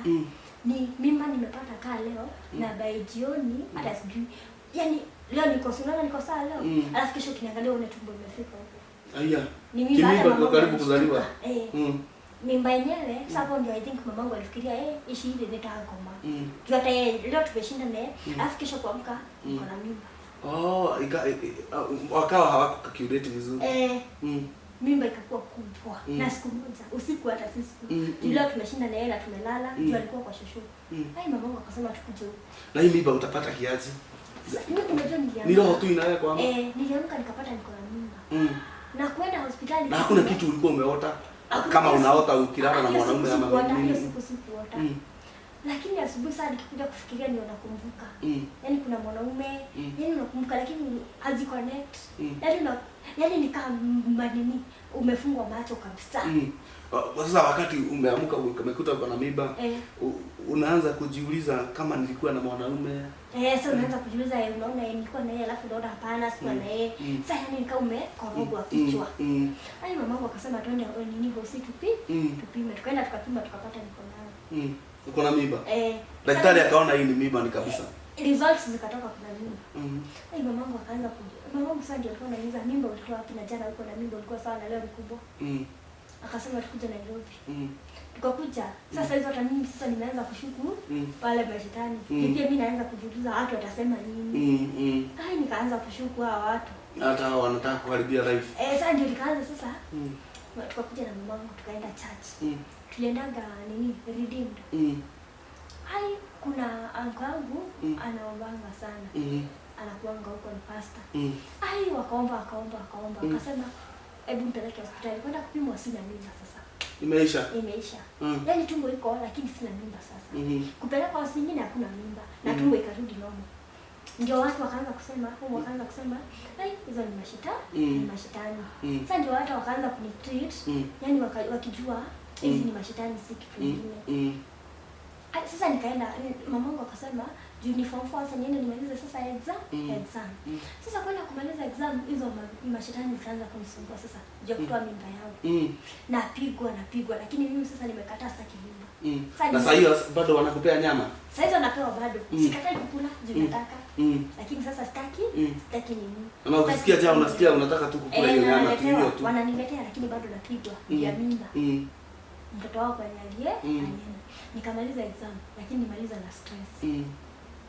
Ni mimba nimepata kaa leo na by jioni hata sijui. Yaani leo niko sunana niko saa leo. Alafu kesho kiniangalia une tumbo imefika huko. Aya. Ni mimba kwa karibu kuzaliwa. Mimba yenyewe sasa hapo ndio I think mamangu alifikiria ishi ile nitagoma. Juu hata yeye leo tumeshinda naye, alafu kesho kuamka niko na mimba. Oh, wakawa hawakucalculate vizuri. Mimba ikakuwa kubwa. Na siku moja usiku hata si siku. Leo tumeshinda naye na tumelala, juu alikuwa kwa shosho. Ai, mamangu akasema tukuje huko. Na hii mimba utapata kiaje? Mimi unajua niliamka. Ni roho tu inawekwa ama? Niliamka nikapata niko na mimba. Na kwenda hospitali. Na hakuna kitu ulikuwa umeota? Kama unaota ukilala na mwanaume ama nini? Hiyo siku sikuota. Lakini asubuhi saa nikikuja kufikiria ndio nakumbuka. Yaani kuna mwanaume, yaani unakumbuka lakini hazi connect. Yaani ni kama nini umefungwa macho kabisa. Kwa sasa wakati umeamka umekuta uko na mimba, unaanza kujiuliza kama nilikuwa na mwanaume. Sasa unaanza kujiuliza unaona nilikuwa na yeye alafu unaona hapana sikuwa na yeye. Sasa yaani nikaa umekorogwa kichwa. Ai, mamangu akasema twende nini hosi tupime. Tukaenda tukapima tukapata niko nayo. Uko na mimba? Daktari akaona hii ni mimba ni kabisa. Results zikatoka kuna mimba. Ai, mamangu akaanza kuja. Mamangu sasa ndio alikuwa ananiuliza mimba ulitoa wapi na jana uko na mimba ulikuwa sawa na leo ni kubwa. Akasema tukuje Nairobi. Tukakuja. Sasa hizo hata mimi sasa nimeanza kushuku pale mashetani. Pia mimi naanza kujiuliza watu watasema nini. Ai, nikaanza kushuku hawa watu. Hata hao wanataka kuharibia life. Sasa ndio nikaanza sasa. Tukakuja na mamangu tukaenda church. Tuliendaga nini Redeemed. Ai, kuna uncle yangu anaombanga sana. Anakuanga huko ni pastor. Ai, wakaomba. Akasema Hebu mpeleke hospitali kwenda kupimwa, sina mimba sasa. Imeisha. Imeisha. Yaani tumbo iko lakini sina mimba sasa. Kupeleka hospitali nyingine hakuna mimba na tumbo ikarudi normal. Ndio watu wakaanza kusema, wakaanza kusema, "Ai, hizo ni mashitani, ni mashetani." Sasa ndio watu wakaanza kunitreat, yani wakijua hizi ni mashetani, si kitu kingine. Sasa nikaenda, mamangu akasema juu ni form 4 sasa niende nimalize sasa exam. Sasa kwenda kumaliza exam hizo mashetani zikaanza kunisumbua sasa juu kutoa mimba yangu. Napigwa lakini mimi sasa nimekataa sitaki mimba. Na sasa hiyo bado wanakupea nyama? Sasa hizo napewa bado. Sikatai kukula juu nataka. Lakini sasa sitaki, sitaki nini. Na ukisikia jaa unasikia unataka tu kukula hiyo nyama tu hiyo tu. Wananiletea lakini bado napigwa ya mimba. Mtoto wao kwenye aliye alienda. Nikamaliza exam lakini nimaliza na stress.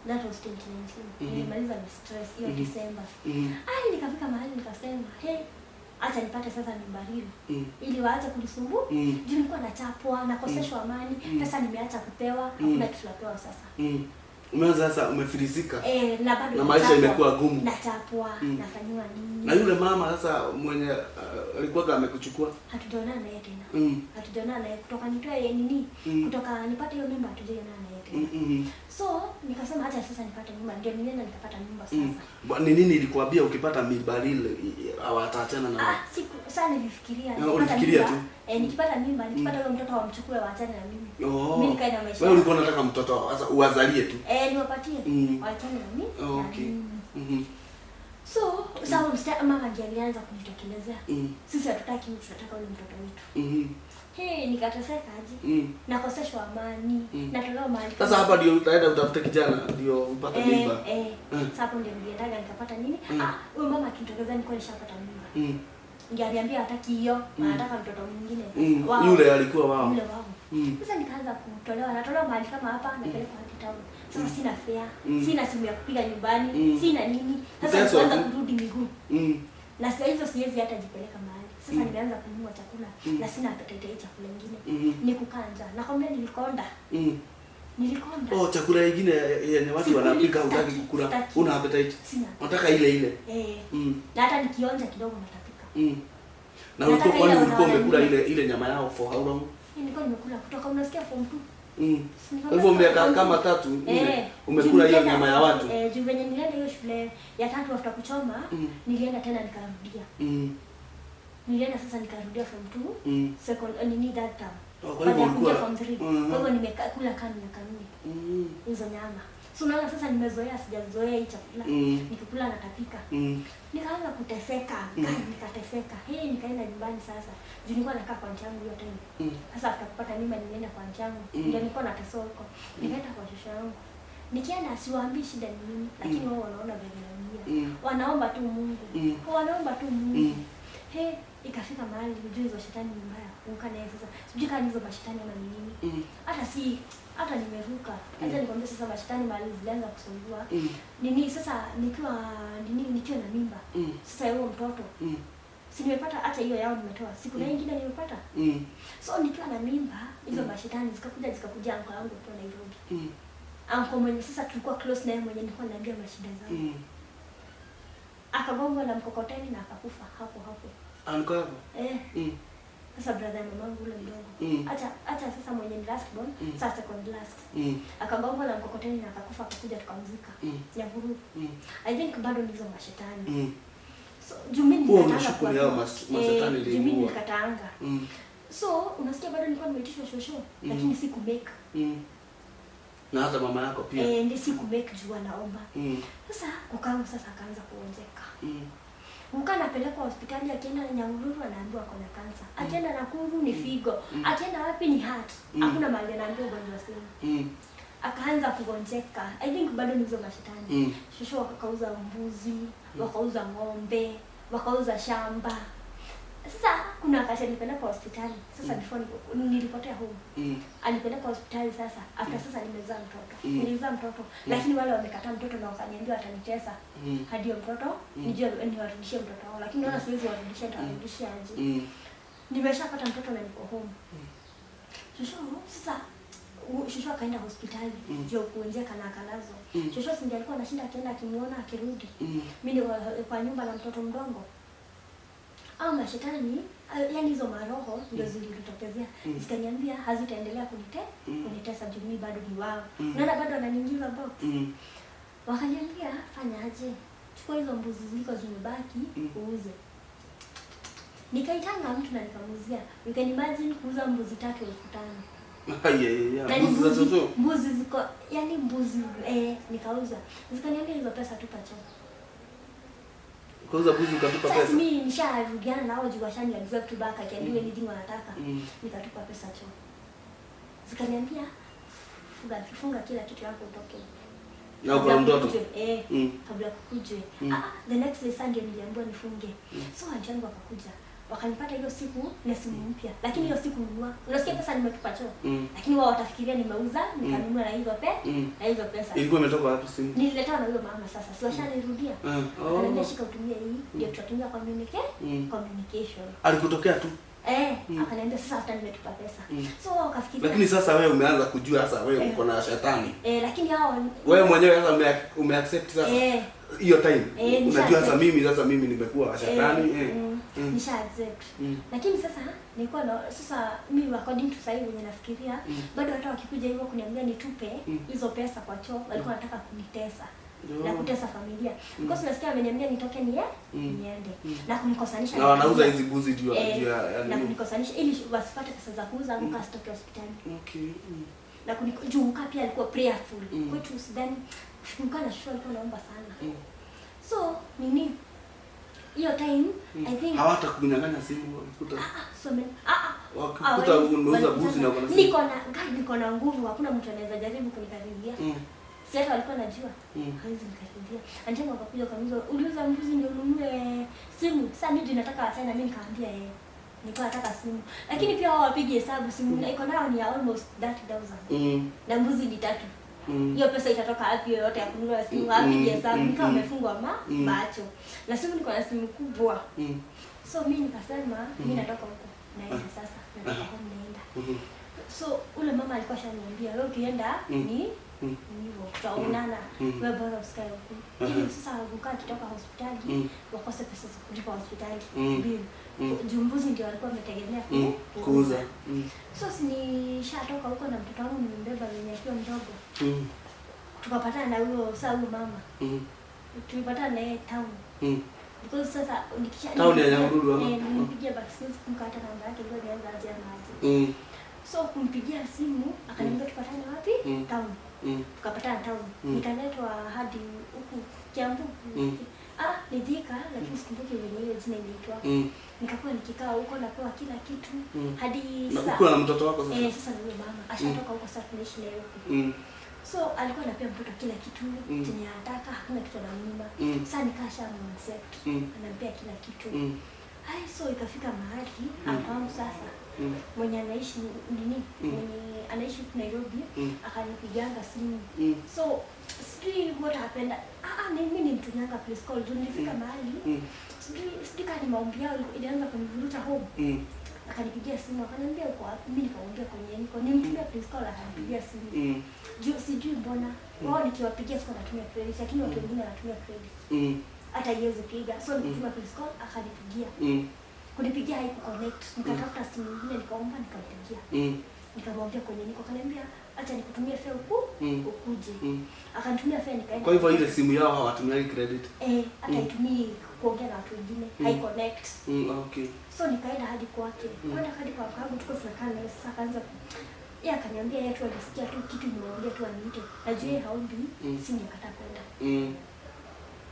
That was 2019. Nilimaliza na stress hiyo December. Ai, nikafika mahali nikasema, "Hey, acha nipate sasa mimba hili." Ili waache kunisumbua. Juu nilikuwa nachapwa, nakoseshwa amani, pesa nimeacha kupewa, hakuna kitu napewa sasa. Umeanza sasa umefilisika. Na bado na maisha imekuwa gumu. Nachapwa, nafanywa nini? Na yule mama sasa mwenye alikuwa amekuchukua? Hatujaonana naye tena. Hatujaonana naye kutoka nitoe nini? Kutoka nipate hiyo mimba hatujaonana naye tena. So nikasema acha sasa nipate mimba, ndio nilienda nikapata mimba sasa. Ni nini ilikuambia ukipata mimba ile hawataachana na wewe? Siku sasa nilifikiria. Ulifikiria tu? Nikipata mimba, nikipata huyo mtoto wamchukue waachane na mimi. Mimi nikae na maisha. Wewe ulikuwa unataka mtoto sasa uwazalie tu? Niwapatie. Waachane na mimi. Okay. So sasa mama ndiye alianza kunitokelezea. Sisi hatutaki mtu, tunataka ule mtoto wetu. Hey, nikateseka aje. Nakoseshwa amani, natolewa mahali. Sasa hapa ndio utaenda utafute kijana ndio upate mimba. Sasa hapo ndio niliendaga nikapata nini? Huyo mama akinitokeza nilikuwa nishapata mimba. Ndiye aliambia hataki hiyo, anataka mtoto mwingine. Wao. Yule alikuwa wao. Yule wao. Sasa nikaanza kutolewa, natolewa mahali kama hapa, napelekwa hadi town. Sasa sina fare, sina simu ya kupiga nyumbani, sina nini. Sasa nikaanza kurudi miguu. Na sasa hizo siwezi hata jipeleka mahali. Sasa nimeanza kununua chakula na sina appetite ya chakula kingine. Ni kukanja. Nakwambia nilikonda. Nilikonda. Oh, chakula kingine yenye watu wanapika hutaki kukula. Una appetite? Sina. Unataka ile ile. Na hata nikionja kidogo natapika. Na ulikuwa kwani ulikuwa umekula ile ile nyama yao for how long? Nilikuwa nimekula kutoka unasikia form 2. Kwa hivyo miaka kama 3 4 umekula hiyo nyama ya watu. Juu venye nilienda hiyo shule ya 3 after kuchoma, nilienda tena nikarudia. Nilienda sasa nikarudia form 2, second nini that term. Kwa hivyo ulikuwa form 3. Kwa hivyo nimekula kama miaka 4. Hizo nyama. So unaona sasa nimezoea, sijazoea hii chakula. Nikikula natapika. Nikaanza kuteseka, nikateseka. Hey, nikaenda nyumbani sasa. Juu nilikuwa nakaa kwa aunti yangu hiyo time. Sasa after kupata mimba nilienda kwa aunti yangu. Ndio nilikuwa nateseka huko. Nikaenda kwa shosho yangu. Nikienda siwaambii shida ni nini, lakini wao wanaona vile naumia. Wanaomba tu Mungu. Wanaomba tu Mungu. Hey, ikafika mahali ujue hizo shetani ni mbaya. Uka naye sasa. Sijui kama hizo mashetani ama ni nini. Hata si hata nimeruka. Hata nikwambia sasa mashetani mahali zilianza kusumbua. Nini sasa nikiwa nini nikiwa na mimba. Sasa huo mtoto. Si nimepata hata hiyo yao nimetoa. Siku na nyingine nimepata. So nikiwa na mimba hizo mashetani zikakuja anko yangu kwa Nairobi. Anko mwenye sasa tulikuwa close naye mwenye nilikuwa naambia mashida zangu. Akagongwa na mkokoteni na akakufa hapo hapo. Anko yako? Sasa brother mamangu ule mdogo. Hata sasa mwenye ni last born, sasa second last. Akagongwa na mkokoteni na akakufa, akakuja tukamzika. Nyahururu. I think bado ndizo mashetani. So juu mimi nikatanga kwa mashetani ndio. Juu mimi nikatanga. So unasikia bado nilikuwa nimeitishwa shosho, lakini siku make. Na hata mama yako pia. Ndio siku make juu anaomba. Sasa kukangu sasa akaanza kuonjeka. Uka napelekwa hospitali, akienda Nyahururu anaambiwa ako na kansa. Akienda Nakuru ni figo. Akienda wapi ni heart. Hakuna mahali anaambiwa ugonjwa sema. Akaanza kugonjeka. I think bado ni hizo mashetani. Shosho wakauza mbuzi, wakauza ng'ombe, wakauza shamba. Sasa kuna wakati alipelekwa hospitali. Sasa before nilipotea home. Alipelekwa hospitali sasa after sasa nimezaa mtoto. Nilizaa mtoto lakini wale wamekataa mtoto na wakaniambia watanitesa. Hadi hiyo mtoto nijue niwarudishie mtoto wao, lakini naona siwezi warudishia, nitawarudishia aje? Nimeshapata mtoto na niko home. Shosho sasa shosho akaenda hospitali juu kuonjeka na akalazwa. Shosho si ndiye alikuwa anashinda akienda akimuona akirudi. Mimi ndio kwa nyumba na mtoto mdogo. Au mashetani, yani hizo maroho ndio zilinitokezea. Zikaniambia hazitaendelea kunitesa juu mimi bado ni wao. Unaona bado wananiingiza box. Wakaniambia fanya aje? Chukua hizo mbuzi ziko zimebaki uuze. Nikaitanga mtu na nikamuuzia. You can imagine kuuza mbuzi 3 5,000. Yeah. Mbuzi za chocho. Mbuzi ziko, yani mbuzi nikauza. Zikaniambia hizo pesa tupa choo. Ukauza mbuzi ukatupa pesa. Sasa mimi nisharudiana na hao juu washani accept back, I can do anything wanataka. Nikatupa pesa choo. Zikaniambia funga kila kitu yako utoke. Na uko na mtoto? Kabla kukuje. The next day Sunday niliambiwa nifunge. So auntie yangu akakuja. Wakanipata hiyo siku na simu mpya. Lakini hiyo siku nunua. Unasikia pesa nimetupa choo. Lakini wao watafikiria nimeuza, nikanunua na hizo na hizo pesa. Ilikuwa imetoka wapi simu? Nililetewa na huyo mama sasa. Si washanirudia. Akaniambia shika utumie hii, ndio tutatumia communication. Alikutokea tu. Akaniambia sasa hata nimetupa pesa. So wao wakafikiria. Lakini sasa wewe umeanza kujua sasa wewe uko na shetani. Lakini hao wewe mwenyewe sasa umeaccept sasa. Hiyo time unajua sasa mimi nimekuwa shetani. Nisha accept. Lakini sasa nilikuwa na sasa mimi according to sasa hivi nafikiria bado hata wakikuja hivyo kuniambia nitupe hizo pesa kwa choo, walikuwa wanataka kunitesa. Na kutesa familia. Because nasikia ameniambia nitoke niende. Na kunikosanisha. Na wanauza hizi mbuzi juu ya na kunikosanisha ili wasipate pesa za kuuza au kasitoke hospitali. Okay. Na juu mka pia alikuwa prayerful. Kwetu sidhani mka na shosho alikuwa anaomba sana. So nini hiyo time I think hawatakunyang'anya simu wakikuta. Wakikuta unauza mbuzi na uko na simu. Niko na nguvu, hakuna mtu anaweza jaribu kunikaribia. Si hata walikuwa najua. Hawezi nikaribia. Antenga wakakuja wakaniuliza, uliuza mbuzi ndio ununue simu? Sasa mimi nataka wachana na mimi nikamwambia yeye. Nilikuwa nataka simu. Lakini pia wao wapige hesabu simu iko nayo ni almost 30,000. Na mbuzi ni 3. Hiyo pesa itatoka wapi yote ya kununua simu? Wapige hesabu nikawa nimefungwa macho. Na simu niko na simu kubwa. So mimi nikasema mimi natoka huko naenda sasa. Natoka home naenda. So ule mama alikuwa shaniambia wewe ukienda ni hivyo tutaonana, wewe bora usikae huko. Ili sasa ukaa kitoka hospitali wakose pesa za kulipa hospitali bill. Juu mbuzi ndio walikuwa wametegemea kuuza. So nishatoka huko na mtoto wangu nimembeba mwenye akiwa mdogo. Tukapatana na huyo sasa huyo mama. Tulipatana naye town. Because sasa nikisha town ya Nyahururu ama nilimpigia back since kumkata namba yake ndio nianza aje na aje. So kumpigia simu akaniambia tupatane wapi? Town. Tukapatana town. Nikaletwa hadi huku Kiambu. Ni Thika lakini sikumbuki wenyewe jina inaitwa. Nikakuwa nikikaa huko napewa kila kitu hadi sasa. Na na mtoto wako sasa? Sasa ndio mama ashatoka huko sasa tunaishi naye huko. So alikuwa anapea mtoto kila kitu chenye anataka, hakuna kitu anamnyima. Sasa nikasha accept. Anampea kila kitu. Hai, so ikafika mahali akaangu sasa mwenye anaishi nini? Mwenye anaishi Nairobi akanipiganga simu. So sijui what happened. Mimi nilimtumianga please call. Nilifika mahali sijui kama ni maombi yao ilianza kunivuruta home. Akanipigia simu akaniambia uko wapi? Mimi nikamwambia kwenye niko. Nilimtumia please call akanipigia simu. Juu sijui mbona wao nikiwapigia siku natumia credit lakini watu wengine wanatumia credit. Hata yeye piga. So nilitumia please call akanipigia. Kunipigia haikuconnect. Nikatafuta simu nyingine nikaomba nikampigia. Nikamwambia kwenye niko, akaniambia acha nikutumie fare huku ukuje. Akanitumia fare nikaenda. Kwa hivyo ile simu yao hawatumii credit. Hata itumii kuongea na watu wengine, haiconnect. Okay. So nikaenda hadi kwake. Kwenda hadi kwa kwangu tuko tunakaa naye sasa akaanza yeye akaniambia yeye tu alisikia tu kitu nimeongea tu aniite. Najua yeye haombi, singekataa kwenda.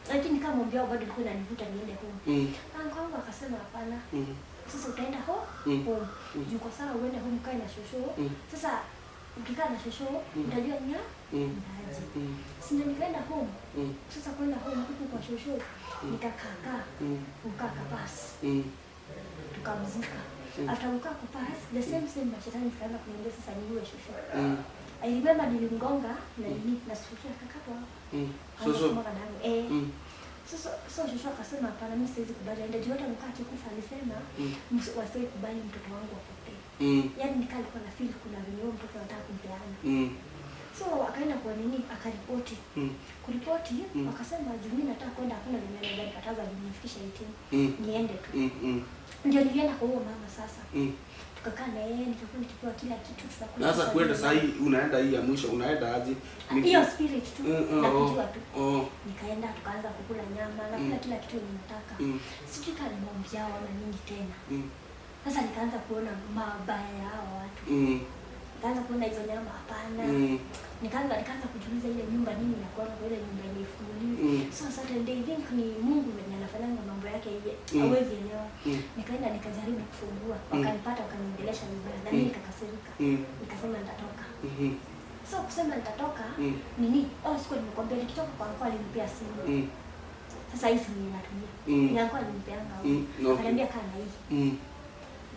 Lakini kama ombi bado ilikuwa inanivuta niende home. Kwangu akasema hapana. Sasa utaenda home. Juu kwa sawa uende home kae na shosho. Sasa ukikaa na shosho utajua ni aje. Si ndio nikaenda home. Sasa kwenda home huku kwa shosho nikakaa kukaa basi. Tukamzika. After kukaa kupass the same mashetani zikaanza kuniambia sasa niue shosho. I remember nilimgonga na nini na sufuria akakatwa. Shosho. So shosho akasema hapana mimi siwezi kubali aende juu hata mkaa akikufa alisema wasiwe kubali mtoto wangu apotee. Yaani nikaa alikuwa na feel kuna venye huyo mtoto anataka kumpeana. So akaenda kwa nini, akaripoti. Kuripoti, wakasema juu mimi nataka kwenda, hakuna venye anaweza nikataza nifikishe 18. Niende tu. Ndio nilienda kwa huo mama sasa. Tukakaa na yeye, nikakuwa nikipewa kila kitu, tunakula. Na sasa kwenda sasa hii unaenda hii ya mwisho unaenda aje? Hiyo spirit tu na kujua tu. Nikaenda tukaanza kukula nyama, nakula kila kitu ninataka. Sijui kama ni maombi yao ama nini tena. Sasa nikaanza kuona mabaya ya hao watu. Nikaanza kuona hizo nyama hapana. Nikaanza kujiuliza ile nyumba nini inakuwa kwa ile nyumba yenye ifunguliwi. So certain day, I think ni Mungu mwenye anafanyanga mambo yake yeye. Hawezi elewa. Nikaenda nikajaribu kufungua, wakanipata wakaniongelesha vibaya na mimi nikakasirika. Nikasema nitatoka. So kusema nitatoka nini? Oh, siku nimekwambia nikitoka kwa uncle alinipea simu. Sasa hii simu ninatumia. Ni uncle alinipeanga. Akaniambia kaa na hii.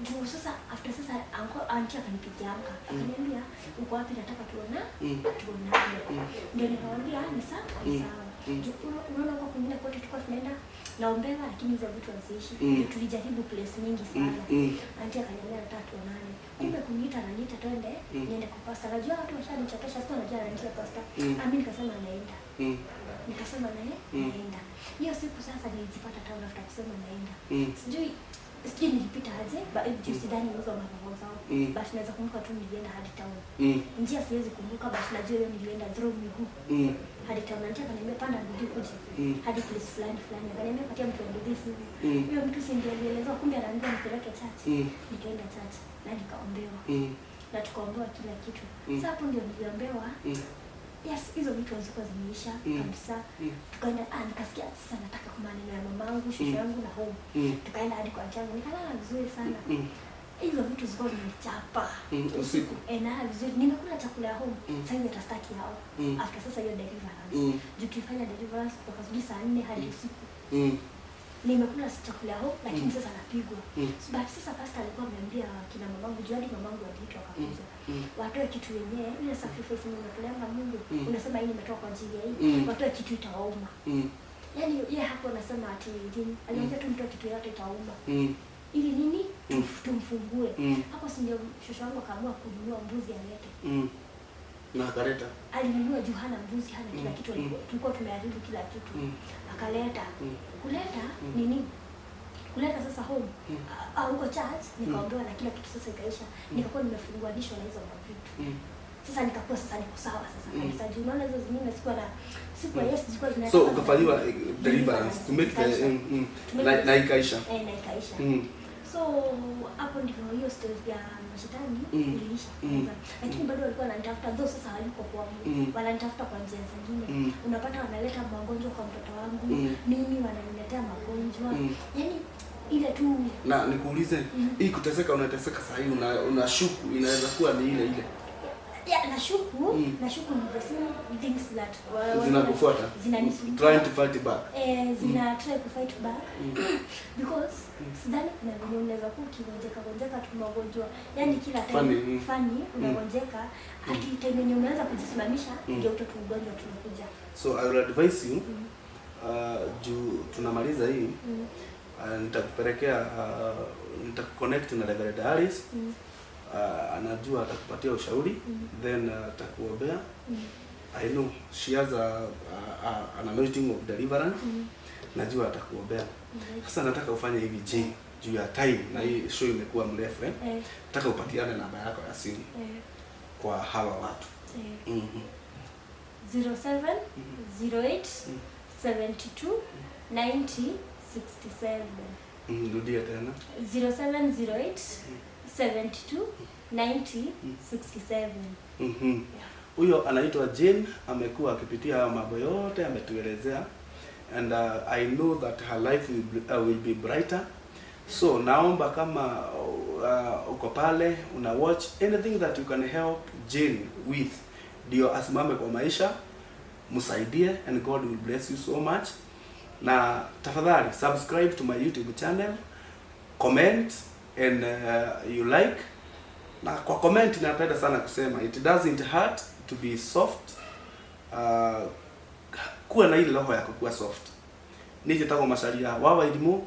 Juu sasa after sasa uncle auntie akanipigianga. Akaniambia uko wapi, nataka tuonane. Ndio nikamwambia ni sawa, ni sawa. Juu unaona kwa kwingine kote tulikuwa tunaenda naombewa, lakini hizo vitu haziishi. Tulijaribu place nyingi sana. Auntie akaniambia nataka tuonane. Kumbe kuniita ananiita twende niende kwa pastor. Najua watu washanichokesha, sasa najua ananiita pastor. Mimi nikasema naenda. Nikasema naye naenda. Hiyo siku sasa nilijipata town after kusema naenda. Sijui nilipita aje, but juu sidhani hizo mambo zao. But naweza kumbuka tu nilienda hadi town. Njia siwezi kumbuka, but najua hiyo nilienda through miguu. Hadi town. Auntie akaniambia panda nduthi kuje. Hadi place fulani fulani. Akaniambia patia mtu nduthi simu. Huyo mtu si ndiye alielezwa, kumbe anaambia nipeleke church. Nikaenda church na nikaombewa. Na tukaombewa kila kitu. Sasa hapo ndio niliombewa. Yes, hizo vitu hazikuwa zimeisha kabisa. Tukaenda, nikasikia sasa nataka kwa maneno ya mamangu, shosho yangu na home. Tukaenda hadi kwa changu, nikalala vizuri sana. Hizo vitu zilikuwa zimenichapa. Usiku. Na vizuri nimekula chakula ya home. Sasa hivi nitastaki hao. After sasa hiyo deliverance. Juu tulifanya deliverance kutoka asubuhi saa 4 hadi usiku. Nimekula chakula ya home, lakini sasa napigwa. But sasa pastor alikuwa ameambia kina mamangu, juu hadi mamangu aliitwa akakuja. Watoe kitu yenyewe, ile sacrifice nimetoleanga Mungu. Unasema hii nimetoa kwa ajili ya hii. Watoe kitu itawauma. Yaani yeye hapo anasema ati nini? Aliambia tu mtoe kitu yote itawauma. Ili nini? Tumfungue. Hapo si ndio shosho wangu akaamua kununua mbuzi alete. Na akaleta. Alinunua juu hana mbuzi, hana kila kitu, tulikuwa tumeharibu kila kitu. Akaleta. Kuleta nini? Kuleta sasa home. Huko church nikaombewa na kila kitu sasa ikaisha. Nikakuwa nimefunguanishwa na hizo vitu. Sasa nikakuwa sasa niko sawa sasa kabisa. Juu unaona hizo zingine sikuwa yes zilikuwa zinataka. So ukafanyiwa deliverance to make the na ikaisha. Na ikaisha. So hapo ndipo hiyo story ya mashetani iliisha. Lakini bado walikuwa wananitafuta, though sasa hayuko kwangu. Wananitafuta kwa njia zingine. Unapata wanaleta magonjwa kwa mtoto wangu, mimi wananiletea magonjwa. Yaani ile tu. Na nikuulize, hii kuteseka unateseka sasa hivi unashuku inaweza kuwa ni ile ile. Yeah, nashuku ni the same things that zinakufuata, zinanisumbua. Trying to fight back. Zina try to fight back. Because sidhani kuna vile unaweza kuwa ukigonjeka tu magonjwa. Yaani kila time funny unagonjeka, hadi time yenye unaanza kujisimamisha ndio utoto ugonjwa tunakuja. So I will advise you, juu tunamaliza hii, nitakupelekea, nitakuconnect na Reverend Harris. Anajua atakupatia ushauri, then atakuombea. I know she has an anointing of deliverance. Najua atakuombea. Sasa nataka ufanye hivi je, juu ya time na hii show imekuwa mrefu. Nataka upatiane namba yako ya simu kwa hawa watu. 07 08 72 90 67. Rudia tena. 0708 72 90 67. Huyo anaitwa Jane, amekuwa akipitia hayo mambo yote, ametuelezea, and I know that her life will be brighter. So naomba kama uko pale una watch anything that you can help Jane with, ndio asimame kwa maisha, msaidie, and God will bless you so much. Na tafadhali subscribe to my YouTube channel, comment and you like. Na kwa comment napenda sana kusema it doesn't hurt to be soft. Kuwa na ile roho yako kuwa soft. Nije tago macaria wa wairimu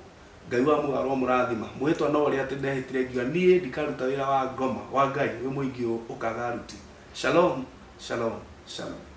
Ngai wa mugarwo murathima mwitwa no ria ati ndehitire ngiuga nie ndikaruta wira wa ngoma wa Ngai wi muingi ukagaruti. Shalom, shalom. Shalom.